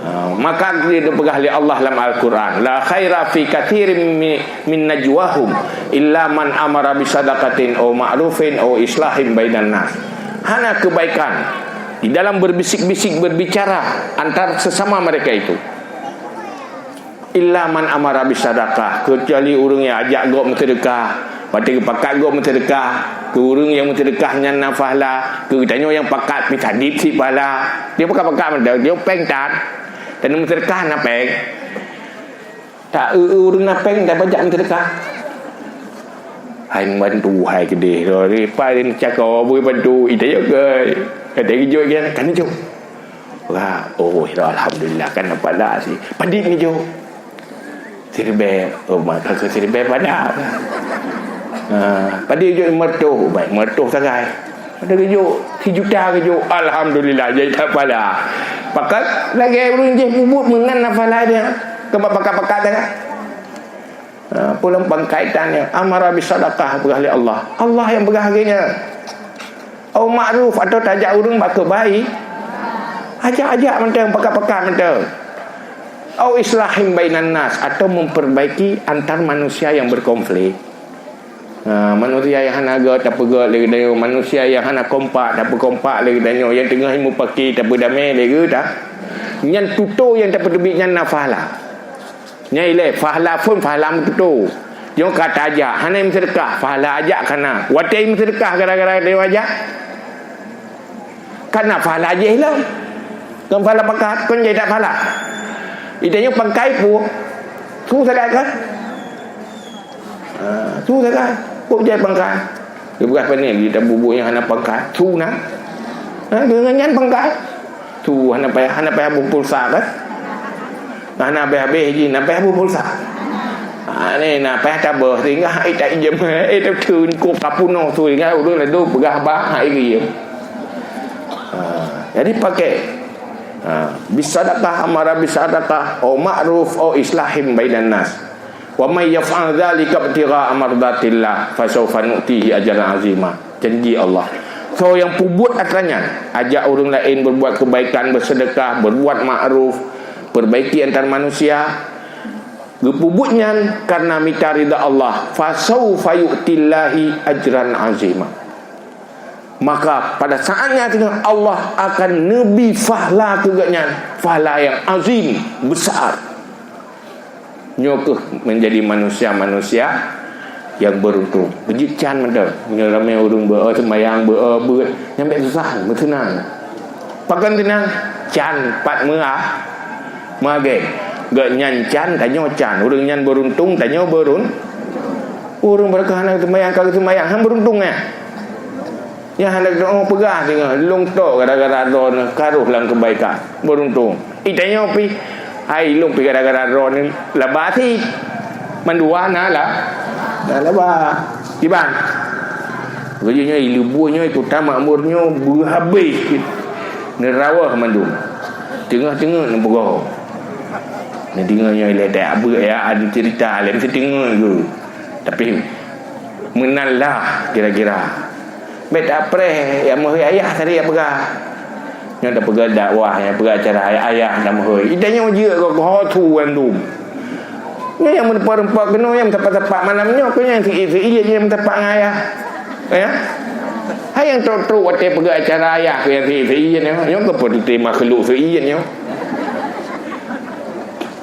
Ha, maka geupeugah lé Allah lam Al-Quran, "La khaira fi katsirin mi-, min najwahum illa man amara bisadaqatin aw ma'rufin aw islahin bainan nas." Hana kebaikan di dalam berbisik-bisik berbicara antar sesama mereka itu. Illa man amara bisadaqah, kecuali ureuëng nyang ajak gob meuseudeukah. Watée geupakat gob meuseudeukah, keu ureuëng nyang meuseudeukah nyan na pahala, keu geutanyoe nyang pakat pih tadib cit pahala. Dia pakat-pakat mantong, dia péng tan. Dan meuseudeukah na péng. Tak eu-eu ureuëng na péng, dak bajak meuseudeukah. Hai bantu, hai keudeh. Pai neucako bui bantu, ita yo ke. Kata geujok kan, kan jok. Wah, oh, ya, alhamdulillah, kan nampak dah si. Padit ni jok. Siribèe, oh, maka ke siribèe pada. Ha, padit jok lima ratus, baik, lima ratus sagai. Ada kejok, sejuta kejok. Alhamdulillah, jadi tak pala. Pakat lagèe ureueng jih peubuet meunan nafala dia. Keuba pakat-pakat dah. Ha, pulang pangkaitan dia. Amara bisadaqah, peugah lé Allah. Allah yang peugah lagèe nyan. Au ma'ruf, atau tajak ureueng bak keubaik. Ajak-ajak mantong, pakat-pakat mantong. Au islahim bainan nas, atau memperbaiki antar manusia yang berkonflik. Ha, manusia nyang hana göt tapeugöt lé geutanyoe, manusia nyang hana kompak tapeukompak lé geutanyoe, nyang teungoh mupaki tapeudamé lé geuta. Nyan tutoe nyang tapeuteubiet nyan na pahala. Nyan ilèe, pahala phôn, pahala meututoe. Nyoe ka tajak, hana meuseudeukah, pahala ajak ka na. Watèe meuseudeukah gara-gara geutanyoe ajak. Kan na pahala jih lom. Kan pahala pangkat, kon jai that pahala. Ita nyoe pangkai pu. Su sagai kan? Ha, su sagai. Pu jai pangkai. Dia bukan panik, dia bubuh yang hana pangkai. Su na. Ha, dengan nyan pangkai. Su hana payah, hana payah bupulsa kan? Nah, na habéh-habéh jih, na payah bupulsa. Ha, ni na payah tabah, sehingga hai tak jem, eh, tak teun kok kapunoh tu, sehingga ureueng ladôm peugah bah hai geujem. Ha, jadi pakai. Ha, bisadaqah amara bisadaqah, au ma'ruf, au islahim bainan nas. Wa may yaf'al dzalika ibtigha'a mardatillah, fasawfa nu'tihi ajran 'azima. Janji Allah. So, nyang peubuet atra nyan, ajak ureueng laén berbuat kebaikan, bersedekah, berbuat ma'ruf, perbaiki antar manusia, geupeubuet nyan karena mita ridha Allah, fasawfa yu'tillahi ajran 'azima. Maka pada saat nyan teungoh Allah akan neubi fahla keu geuhnyan, fahla nyang azim, besar. Nyoe keuh menjadi manusia-manusia nyang beruntung. Beujeuet can mantong. Meunyoe ramé ureueng beu-, seumayang beu-, beuet, nyan bèk susah, meuseunang. Pakon seunang? Can pat meuah, magée. Geuhnyan can, tanyoe can. Ureueng nyan beruntung, tanyoe berun-, ureueng barokah hana seumayang, ka seumayang, han beruntung nyan. Nyang hana geutanyoe peugah singoh, lôn tok gara-gara droeneuh ka rôh lam keubaikan. Beruntung. Itanyoe pih, hai lôn pih gara-gara droeneuh laba sit. Mandua na la-, na laba. Kiban. Beujeuet nyoe, i Leubue nyoe, i Kuta Makmur nyoe, beuhabéh. Neurawoe mandum. Teungoh-teungoh neupeugoe. Neudeungoe nyoe lé, tak beuet ya, ada cerita lé, meusti teungoh geuh. Tapi, meunan lah kira-kira. Bèk tapreh, nyang meuhôi ayah tadi nyang peugah. Nyoe tapeugah dakwah, nyang peugah acara ayah, ayah nyang meuhôi. Itanyoe jeuet keu ho su mandum. Nyoe nyang meureumpok-reumpok keunoe, nyang meusapat-sapat malam nyoe, keu nyang seuiet-seuiet nyang meusapat ngon ayah. Ya? Hai nyang trok-trok watèe peugah acara ayah, keu nyang seuiet-seuiet nyoe. Nyoe keu peuteuti makhluk seuiet nyoe.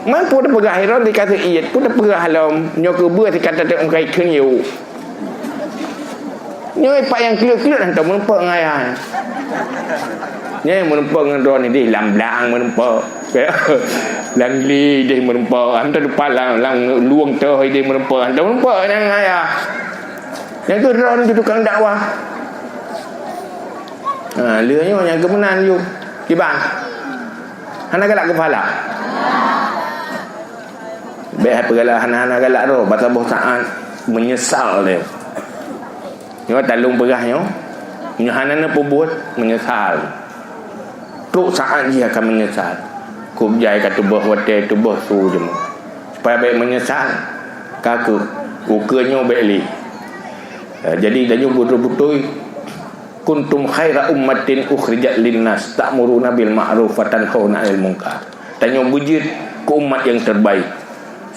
Man peue tapeugah, Herod dikasih iet, peue tapeugah lom, nyoe keubeue sikata teuk muka ikheun yôh. Nyoe pat nyang kleuet-kleuet hantom meureumpok ngon ayah. Nyoe meureumpok ngon droeneuh deh, lam blang meureumpok. Lam glé deh meureumpok, hantom teumpat lam, lam luwong toh deh meureumpok, hantom meureumpok ngon ayah. Nyang keu droeneuh tukang dakwah. Ha, lheueh nyoe nyang keu meunan yôh. Kiban. Hana galak keu pahala. Bèk hai peugalak hana-hana galak droe, bak saboh saát meunyeusal lé. Nyoe talôn peugah nyoe, nyoe hana neupeubuet, meunyeusal. Trok saát jih akan meunyeusal. Kôb jai ka tuboh watèe, tuboh su jeumeuh. Supaya bèk meunyeusal, ka keuh, ukeue nyoe bèk lé. Eh, jadi, tanyoe beutôi-beutôi, "Kuntum khaira ummatin ukhrijat linnas, ta'muruna bil ma'ruf wa tanhauna 'anil munkar." Tanyoe beujeuet keu umat nyang terbaik,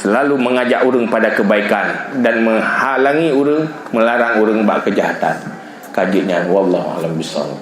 selalu mengajak ureueng pada kebaikan dan menghalangi ureueng, melarang ureueng bak keujahatan. Ka jeuet nyan, wallahu a'lam bissawab.